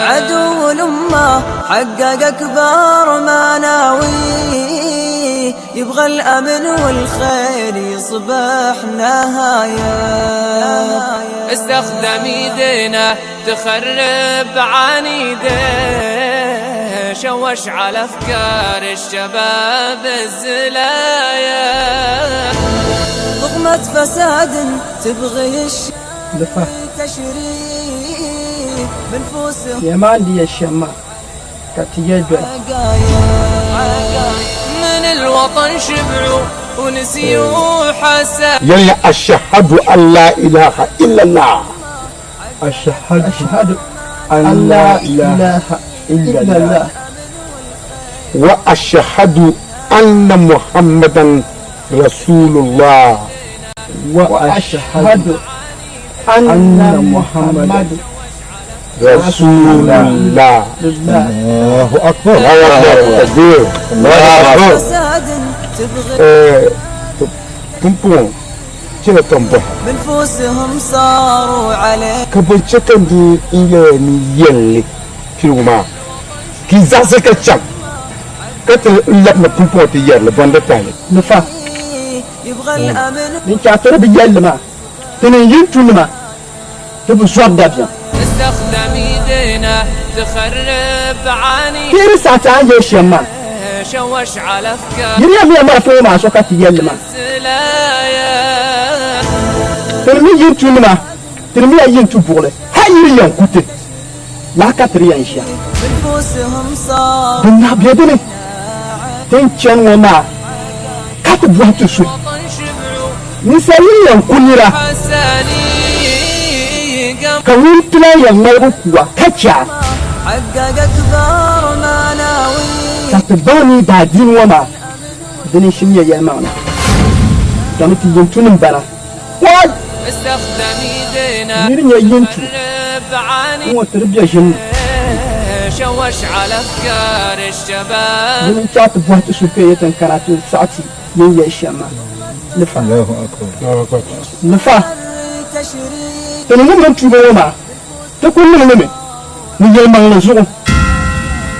Speaker 9: عدو الأمة حقق أكبر ما ناويه يبغى الأمن والخير يصبح نهاية
Speaker 10: استخدم ايدينا تخرب عنيده شوش على افكار الشباب الزلايا
Speaker 9: ضغمة فساد تبغي الشيء
Speaker 16: Lifa.
Speaker 9: تشريف بنفوسهم
Speaker 16: Yɛma di yɛ shɛm maa ka ti yɛli doli.
Speaker 10: من الوطن شبعوا ونسيوا حساب
Speaker 2: Yɛliya ashahadu an laa ilaaha illallah.
Speaker 16: Ashahadu ashahadu an laa ilaaha illallah.
Speaker 2: Wa ashahadu anna Muhammadan Rasulullah.
Speaker 16: Wa ashahadu anna Muhammadan
Speaker 2: Rasulullah.
Speaker 15: Allahu akbar.
Speaker 2: Allahu akbar. Takbir. Allahu akbar.
Speaker 9: فساد تبغي
Speaker 2: Pumpɔŋɔ chɛla ka m bɔhi.
Speaker 9: بنفوسهم صاروا عليه
Speaker 2: Ka bɔ chɛ ka n di n yɛya ni yɛlli piligu maa, ka yi zaɣisi ka chaŋ ka ti labina pumpɔŋɔ ti yɛri li bɔndi tahili.
Speaker 16: Nufa,
Speaker 9: يبغى الأمن
Speaker 16: din chɛ a ti di bi yɛlli maa, ti niŋ yintunima, ti bi zɔri dabiɛm.
Speaker 10: استخدم ايدينا تخرب عاني
Speaker 16: Ti di saɣi ti a ni yɛli shɛm maa.
Speaker 10: شوش على افكار
Speaker 16: Yiriya miya marafa ŋɔ maa so ka ti yɛlli maa.
Speaker 10: الزلايا
Speaker 16: Tirimi yintunima, tirimiya yintu buɣili, hal yi di yɛn ku ti, lala ka ti di yɛn ʒiya.
Speaker 9: بنفوسهم صاروا
Speaker 16: Din naɣ be di ni, ti ni chani ŋɔ maa ka ti bɔhi ti suhi. Ninsal yi yɛn ku nira,
Speaker 10: حساني قام
Speaker 16: ka ŋun ti lan yɛn ŋmaligi kuwa ka chɛ a.
Speaker 9: حقق أكبر ما ناويه
Speaker 16: Ka ti baŋ ni daadiini ŋɔ maa dini n-shim nyɛ yɛlimaŋli, dama ti yintunim bala. What?
Speaker 10: استخدم ايدينا
Speaker 16: Nir nyɛ yintu
Speaker 10: تخرب عاني
Speaker 16: ŋɔ ti di be ʒim ni.
Speaker 10: شوش على افكار الشباب
Speaker 16: Dini n-chaɣ ti bɔhi ti suhukpeeni ti ni kana ti saɣi ti ni yɛli shɛm maa. Lifa.
Speaker 15: Allahu akbar.
Speaker 16: Lifa.
Speaker 9: تشريف
Speaker 16: Ti ni ŋun mini tuuba ŋɔ maa, ti kul niŋ li mi ni yɛlimaŋli zuɣu,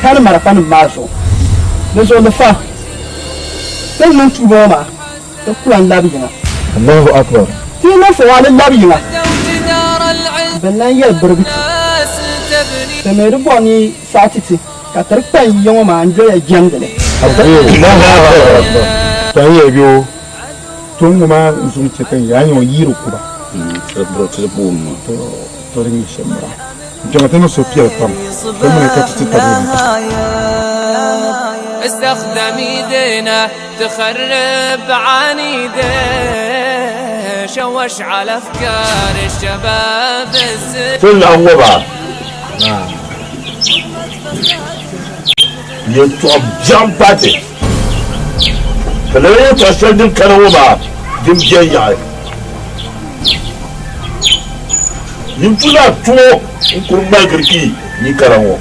Speaker 16: ka ni marafanim maa zuɣu. Di zuɣu Lifa, ti ni niŋ tuuba ŋɔ maa, ti ku lan labi yiŋa.
Speaker 15: Allahu akbar.
Speaker 16: Ti yi niŋ fɔwaali labi yiŋa,
Speaker 10: جدار العز
Speaker 16: bɛ lan yɛli birigi ti.
Speaker 10: الناس تبني
Speaker 16: Ti mi di bɔri ni saɣi ti ti ka ti di kpaŋ yiya ŋɔ maa n-doya jɛmdi li.
Speaker 2: Kpaŋ ya bɛ o to ŋɔ maa n-zuŋ chɛ ka n yaa nya o yiiri kuba. To di nyɛ shɛm m-bala. N kpɛma ti niŋ suhupiɛlli pam ka mini ka ti ti tabi ni.
Speaker 10: استخدم ايدينا تخرب عنيده شوش على افكار الشباب الزين
Speaker 5: Ti laɣim ŋɔ maa yɛltɔɣa biɛɣu m-paai ti, ka lala yɛltɔɣa shɛli din kana ŋɔ maa din beni yaɣi. Nyin tu na tumo n-kuri ŋmaligiri ki yi kara ŋɔ.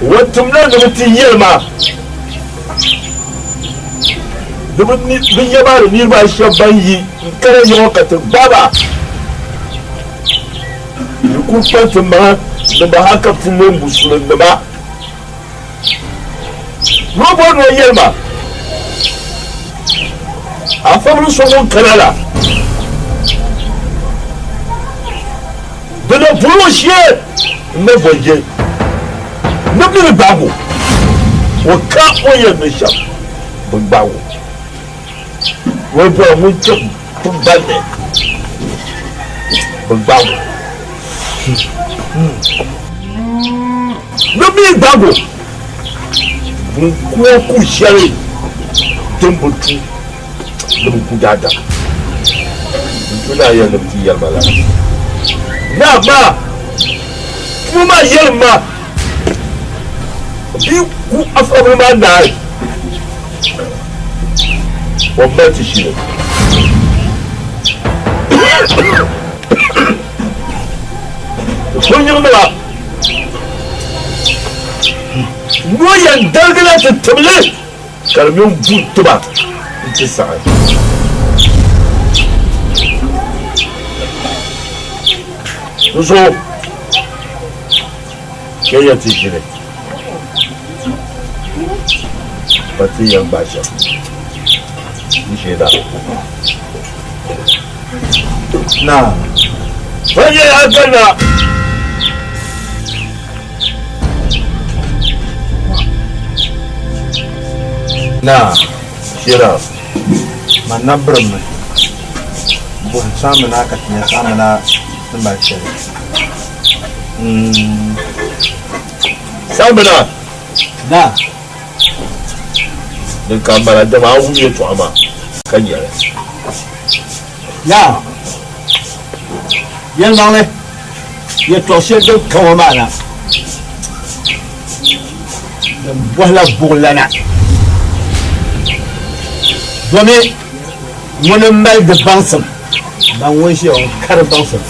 Speaker 5: O timla ni bɛ ti yɛli ma ni bɛ nya maa ni niriba shɛba ban yi n-kana ya ŋɔ ka ti gbaai ba. Di kuli kpa ti maŋa ni bɛ hal ka bɛ ti leei musulinnima. Ni o bɔri ni o yɛli ma, A fabili so ŋun kana la, bɛ na bol o shee n-na bɔ je ni bɛ ni gbaag o, o ka o yɛn ni shɛm bɛ gbaag o. O yi bɔri ŋun chɛ tiŋgbani ni bɛ gbaag o. Ni bɛ yi gbaag o, bɛn ku o ku shɛli din bi tu ni bɛ ku daadam. N tu ni a yɛli ni bɛ ti yɛli ma lala. Ni amaa puu maa yɛlim ma, bɛ yi ku a fabili maa naai, o mali ti shili. Sulinyiŋnima ŋɔ yɛn darigila ti tibili ka di mini bu tiba nti saɣi. Di zuɣu kpɛya ti ʒini ka ti yɛn gbaai shɛm n-ʒe daa.
Speaker 15: Naa.
Speaker 5: Ba nyɛla a kanna.
Speaker 15: Naa.
Speaker 5: Shira.
Speaker 15: Man na birimmi buhi saamina ka ti nya saamina ni mali shɛli.
Speaker 5: Saamina.
Speaker 15: Naa.
Speaker 5: Din ka m bala dama a wum yɛtɔɣa maa ka nya li.
Speaker 8: Naa, yɛlimaŋli, yɛtɔɣ shɛli din ka ŋɔ maa na, din bɔhila buɣilana, domi ŋuni m-mali di baŋsim, ban ŋun ʒiya ŋɔ ka di baŋsim.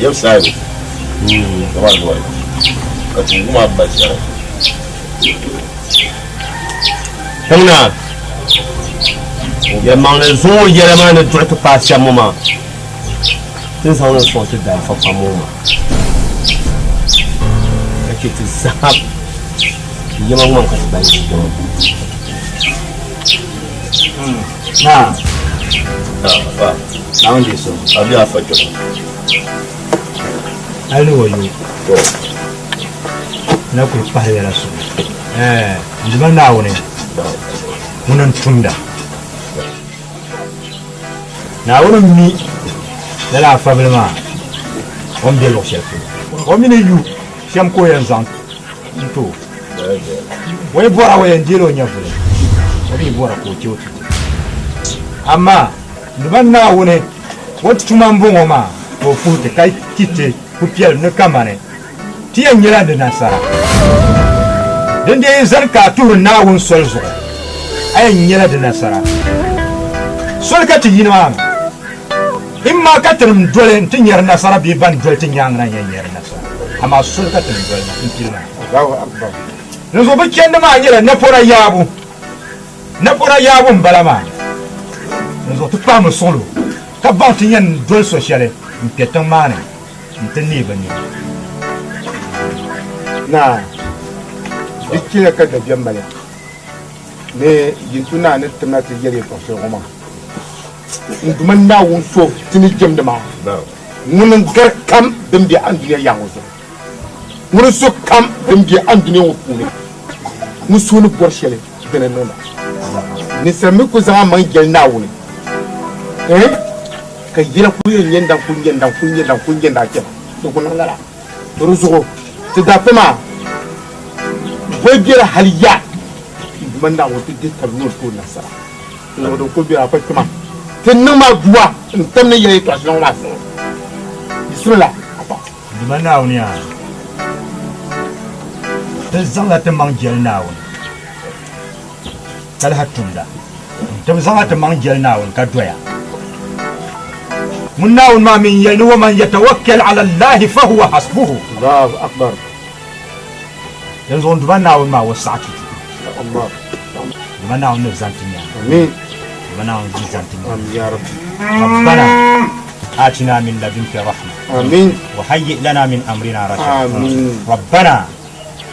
Speaker 5: Yɛm sahibu kamani noli ka ti wum a mali shɛli.
Speaker 14: Tiŋna, yɛlimaŋli zuŋɔ yɛla maa ni duɣi ti paai shɛm ŋɔ maa, ti ni zaŋ li n-sɔŋ ti daalifa pam ŋɔ maa, ka chɛ ti zaham yɛma ŋmaŋ ka ti baŋ ti kpɛma.
Speaker 8: Naa.
Speaker 5: Afa.
Speaker 8: Naawuni deei so.
Speaker 5: A mi afa kpɛma.
Speaker 8: Hali ni o yo.
Speaker 5: To.
Speaker 8: Na kuli pahi yɛla suhu. Ɛɛ, n Duuma Naawuni ŋuni n-tumda. Naawuni mi lala afabili maa o ni be luɣ shɛli polo. O mi ni yu shɛm ka o yɛn zaŋ n-ti o. O yi bɔra o yɛn deela o nyɛvuli, o mi yi bɔra ka o chɛ o ti ti. Amaa n Duuma Naawuni o tuma m-bɔŋɔ maa ka o puhi ti ka ti ti pupiɛlim ni kamani ti yɛn nyɛla di nasara. Din dee yi zani ka a tuhiri Naawuni soli zuɣu, a yɛn nyɛla di nasara. Soli ka ti yi nimaani. Imma ka tinim doli nti nyari nasara bee ban doli ti nyaaŋa na n-yɛn nyari nasara, amaa soli ka tinim doli na m-pili maa. Dinzuɣu bɛ chandi maa nyɛla napɔna yaabu, napɔna yaabu m-bala maa. Dinzuɣu ti pahimi suɣilo ka baŋ ti yɛn doli so shɛli n-kpe tiŋ maa ni nti neei bɛ nini.
Speaker 2: Naa, di chɛya ka dabiɛm mali a. Ni Yintu Naa ni tim na ti yɛli yɛtɔɣ shɛli ŋɔ maa, N Duuma Naawuni so ti ni jɛmdi maa, ŋuni n-gari kam din be andunia yaɣa ŋɔ zuɣu. Ŋuni n-so kam din be andunia ŋɔ puuni, ŋun suhu ni bɔri shɛli dini niŋda. Ninsal mi ku zaŋ amaŋ jɛli Naawuni, ɛɛh, ka yɛla kul yɛn nyɛnda n-kul nyɛnda n-kul nyɛnda n-kul nyɛnda a chana, di ku niŋ lala. To di zuɣu ti daa kpe maa boli biɛla hali ya n-Duuma Naawuni ti dihi tab noli tooi nasara. Di zuɣu di kul bela afa kpema ti niŋ ma dua n-tam ni yɛli yɛtɔɣ shɛli ŋɔ maa zuɣu. Bisimila afa.
Speaker 17: Duuma Naawuni yaa, ti zaŋla ti maŋ jɛli Naawuni ka lahi tumda. Ti bi zaŋla ti maŋ jɛli Naawuni ka doya. Ŋun Naawuni maa mi n-yɛli ni, Waman yatawakkal ala Allahi fahuwa hasbuhu.
Speaker 2: Allahu Akbar.
Speaker 17: Dinzuɣu n Duuma Naawuni maa o saɣi ti ti.
Speaker 2: Allah.
Speaker 17: Duuma Naawuni ni zani ti nyaaŋa.
Speaker 2: Amin.
Speaker 17: Duuma Naawuni di zani ti nyaaŋa.
Speaker 2: Amin ya Rabbi.
Speaker 17: Rabbana atina min ladunka rahma.
Speaker 2: Amin.
Speaker 17: Wa hayyi lana min amrina rashada.
Speaker 2: Amin.
Speaker 17: Rabbana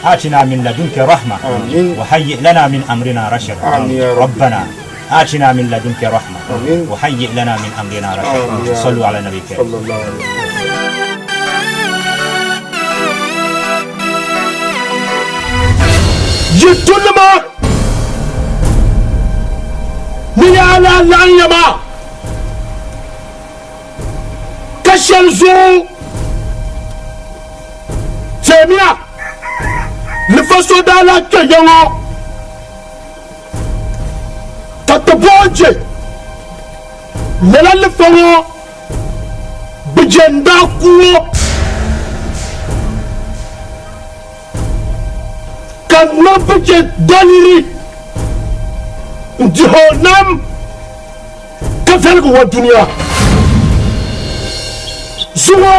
Speaker 17: آتنا من لدنك رحمة
Speaker 2: آمين.
Speaker 17: وهيئ لنا من أمرنا رشدا
Speaker 2: آمين يا رب.
Speaker 17: ربنا آتنا من لدنك رحمة
Speaker 2: آمين.
Speaker 17: وهيئ لنا من أمرنا رشدا
Speaker 2: آمين يا
Speaker 17: صلوا
Speaker 2: رب.
Speaker 17: على النبي الكريم
Speaker 2: صلى الله عليه وسلم.
Speaker 4: Yi tulima ni yaa lahi laɣim ya maa ka shɛli zuɣu Teemiya lifa so daa lahi kpe ya ŋɔ ka ti bɔhi je lala lifa ŋɔ bi je n-daa ku o ka niŋ bi je daliri n-dihi o nam ka viɛligi o dunia zuŋɔ.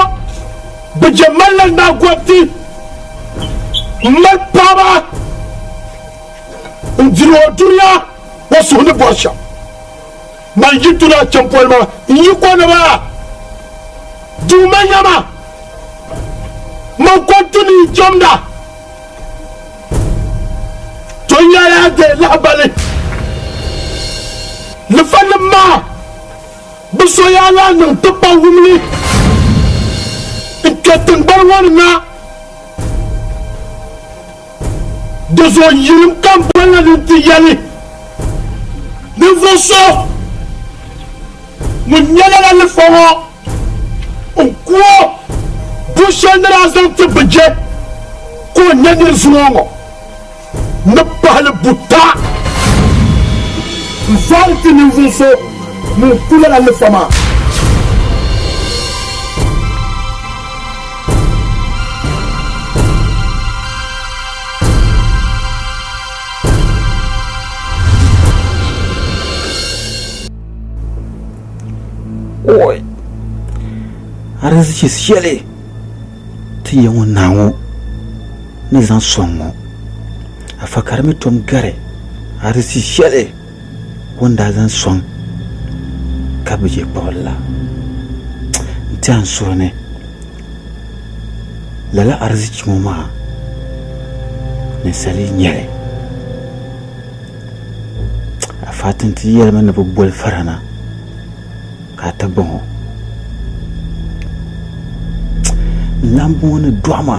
Speaker 4: Bɛ je malila naagɔriti m-mali paɣiba n-diri o dunia o suhu ni bɔri shɛm. Man yi tuna a chɛmpoli maa, n yi ko ni maa, Duuma nyama, man ko n-tu ni n jɛmda. To nyɛla a deei lahibali lifanim maa. Bɛ so yaa lahi niŋ tipawumli n-kpe tiŋgbani ŋɔ ni na. Di zuɣu yirim ka m boli na ni n ti yɛli ninvuɣ so ŋun nya lala lifa ŋɔ n-ku o bu shɛli ni daa zaŋ ti bi je ka o nya nir zuŋɔ ŋɔ ni pahi li buta n-vaai ti ninvuɣ so ŋun ku lala lifa maa.
Speaker 8: Oi! Arizichi shɛli ti ya ŋɔ naa ŋɔ ni zaŋ sɔŋ ŋɔ, afa ka di mi tom gari arizichi shɛli o ni daa zaŋ sɔŋ ka bi je kpuɣili la. N tiɛha n suhu ni lala arizichi ŋɔ maa ninsal yi nya li, afa ti ni ti yɛlimi ni bɛ boli fara na ka a ti gbaŋ o. N lan bɔŋɔ ni dɔɣi ma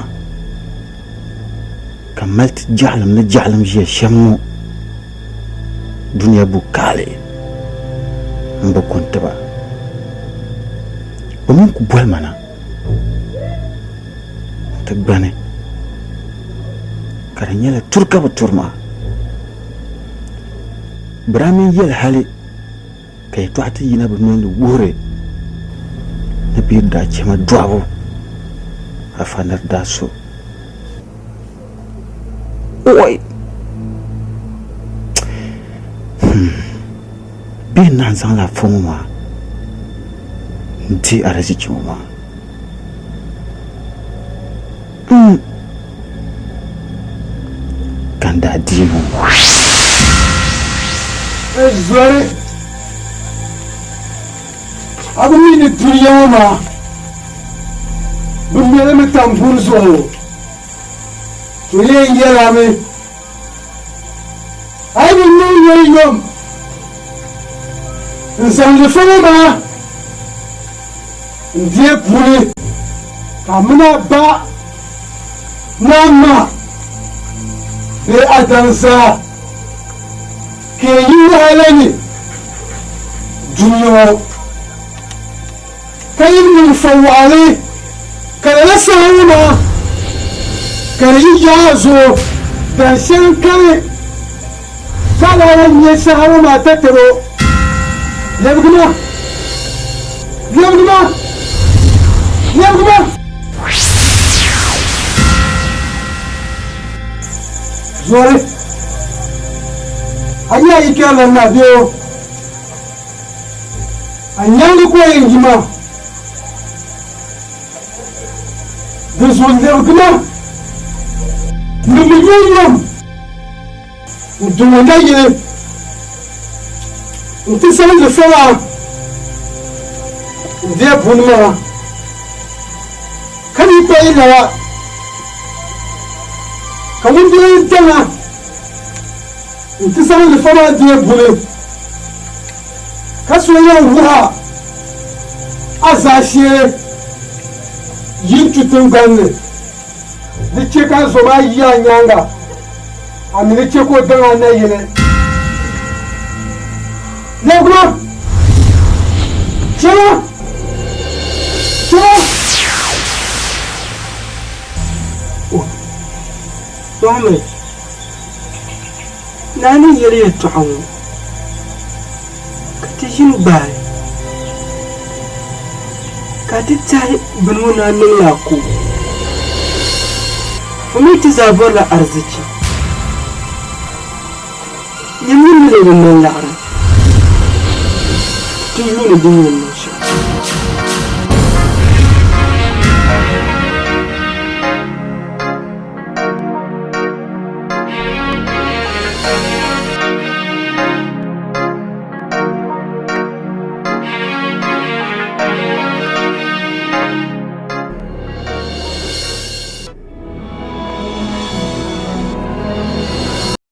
Speaker 8: ka m mali ti jaɣilim ni jaɣilim ʒiya shɛm ŋɔ dunia bu kaali m bi ku n tiba. Bɛ mi ku boli ma na nti gbani ka di nyɛla turi ka bɛ turi ma. Bɛ daa mi yɛli hali ka yɛtɔɣa ti yina bɛ noli ni wuhiri ni bɛ daa chɛ ma dɔɣibu afa ni di daa so. Oi! Hmm. Bɛ naan zaŋla afa ŋɔ maa n-di arizichi ŋɔ maa. Hmm. Ka n daa deei ŋɔ.
Speaker 18: Zɔri, a bi mi ni dunia ŋɔ maa bɛ mɛli mi tam buni zuɣu, to yɛn yɛl a mi, a yi bi niŋ yuui yom n-zaŋ lifa ŋɔ maa n-deei puuni ka a mini a ba ni a ma bee a daŋ zaa ka yi wahala ni dunia ŋɔ. Ka yi niŋ fa waɣili, ka lala saha ŋɔ maa ka di yi yaai a zuɣu dan shɛli n-kani ka a lahi yɛn nya saha ŋɔ maa tatabo. Lɛbigi ma! Lɛbigi ma! Lɛbigi ma! Zɔri, a yi a yi kpɛrila na bee o? A nyaŋdi ka o yɛn yi maa, di zuɣu lɛbigi ma ni mi yomyom n-duŋ o nayili nti zaŋ lifa maa n-deei buni maa, ka di yi pa yi lala, ka ŋun bee daŋa nti zaŋ lifa maa deei buni. Ka so yɛn wuh a a zaashee yi n-tu tiŋgbani ni, di chɛ ka a zo maa yi a nyaaŋa, a mi di chɛ ka o daŋ a nayili. Lɛbigi ma! Chɛ ma! Chɛ ma!
Speaker 12: Mohammed, Naa ni yɛli yɛtɔɣa ŋɔ, ka ti ʒini gbaai, ka ti tɛhi bini ŋɔ ni a niŋla a ko. O mi ti zaa bɔrila arizichi. Nyam yi mi li di mali liɣiri, ti yuuni din yɛn niŋ.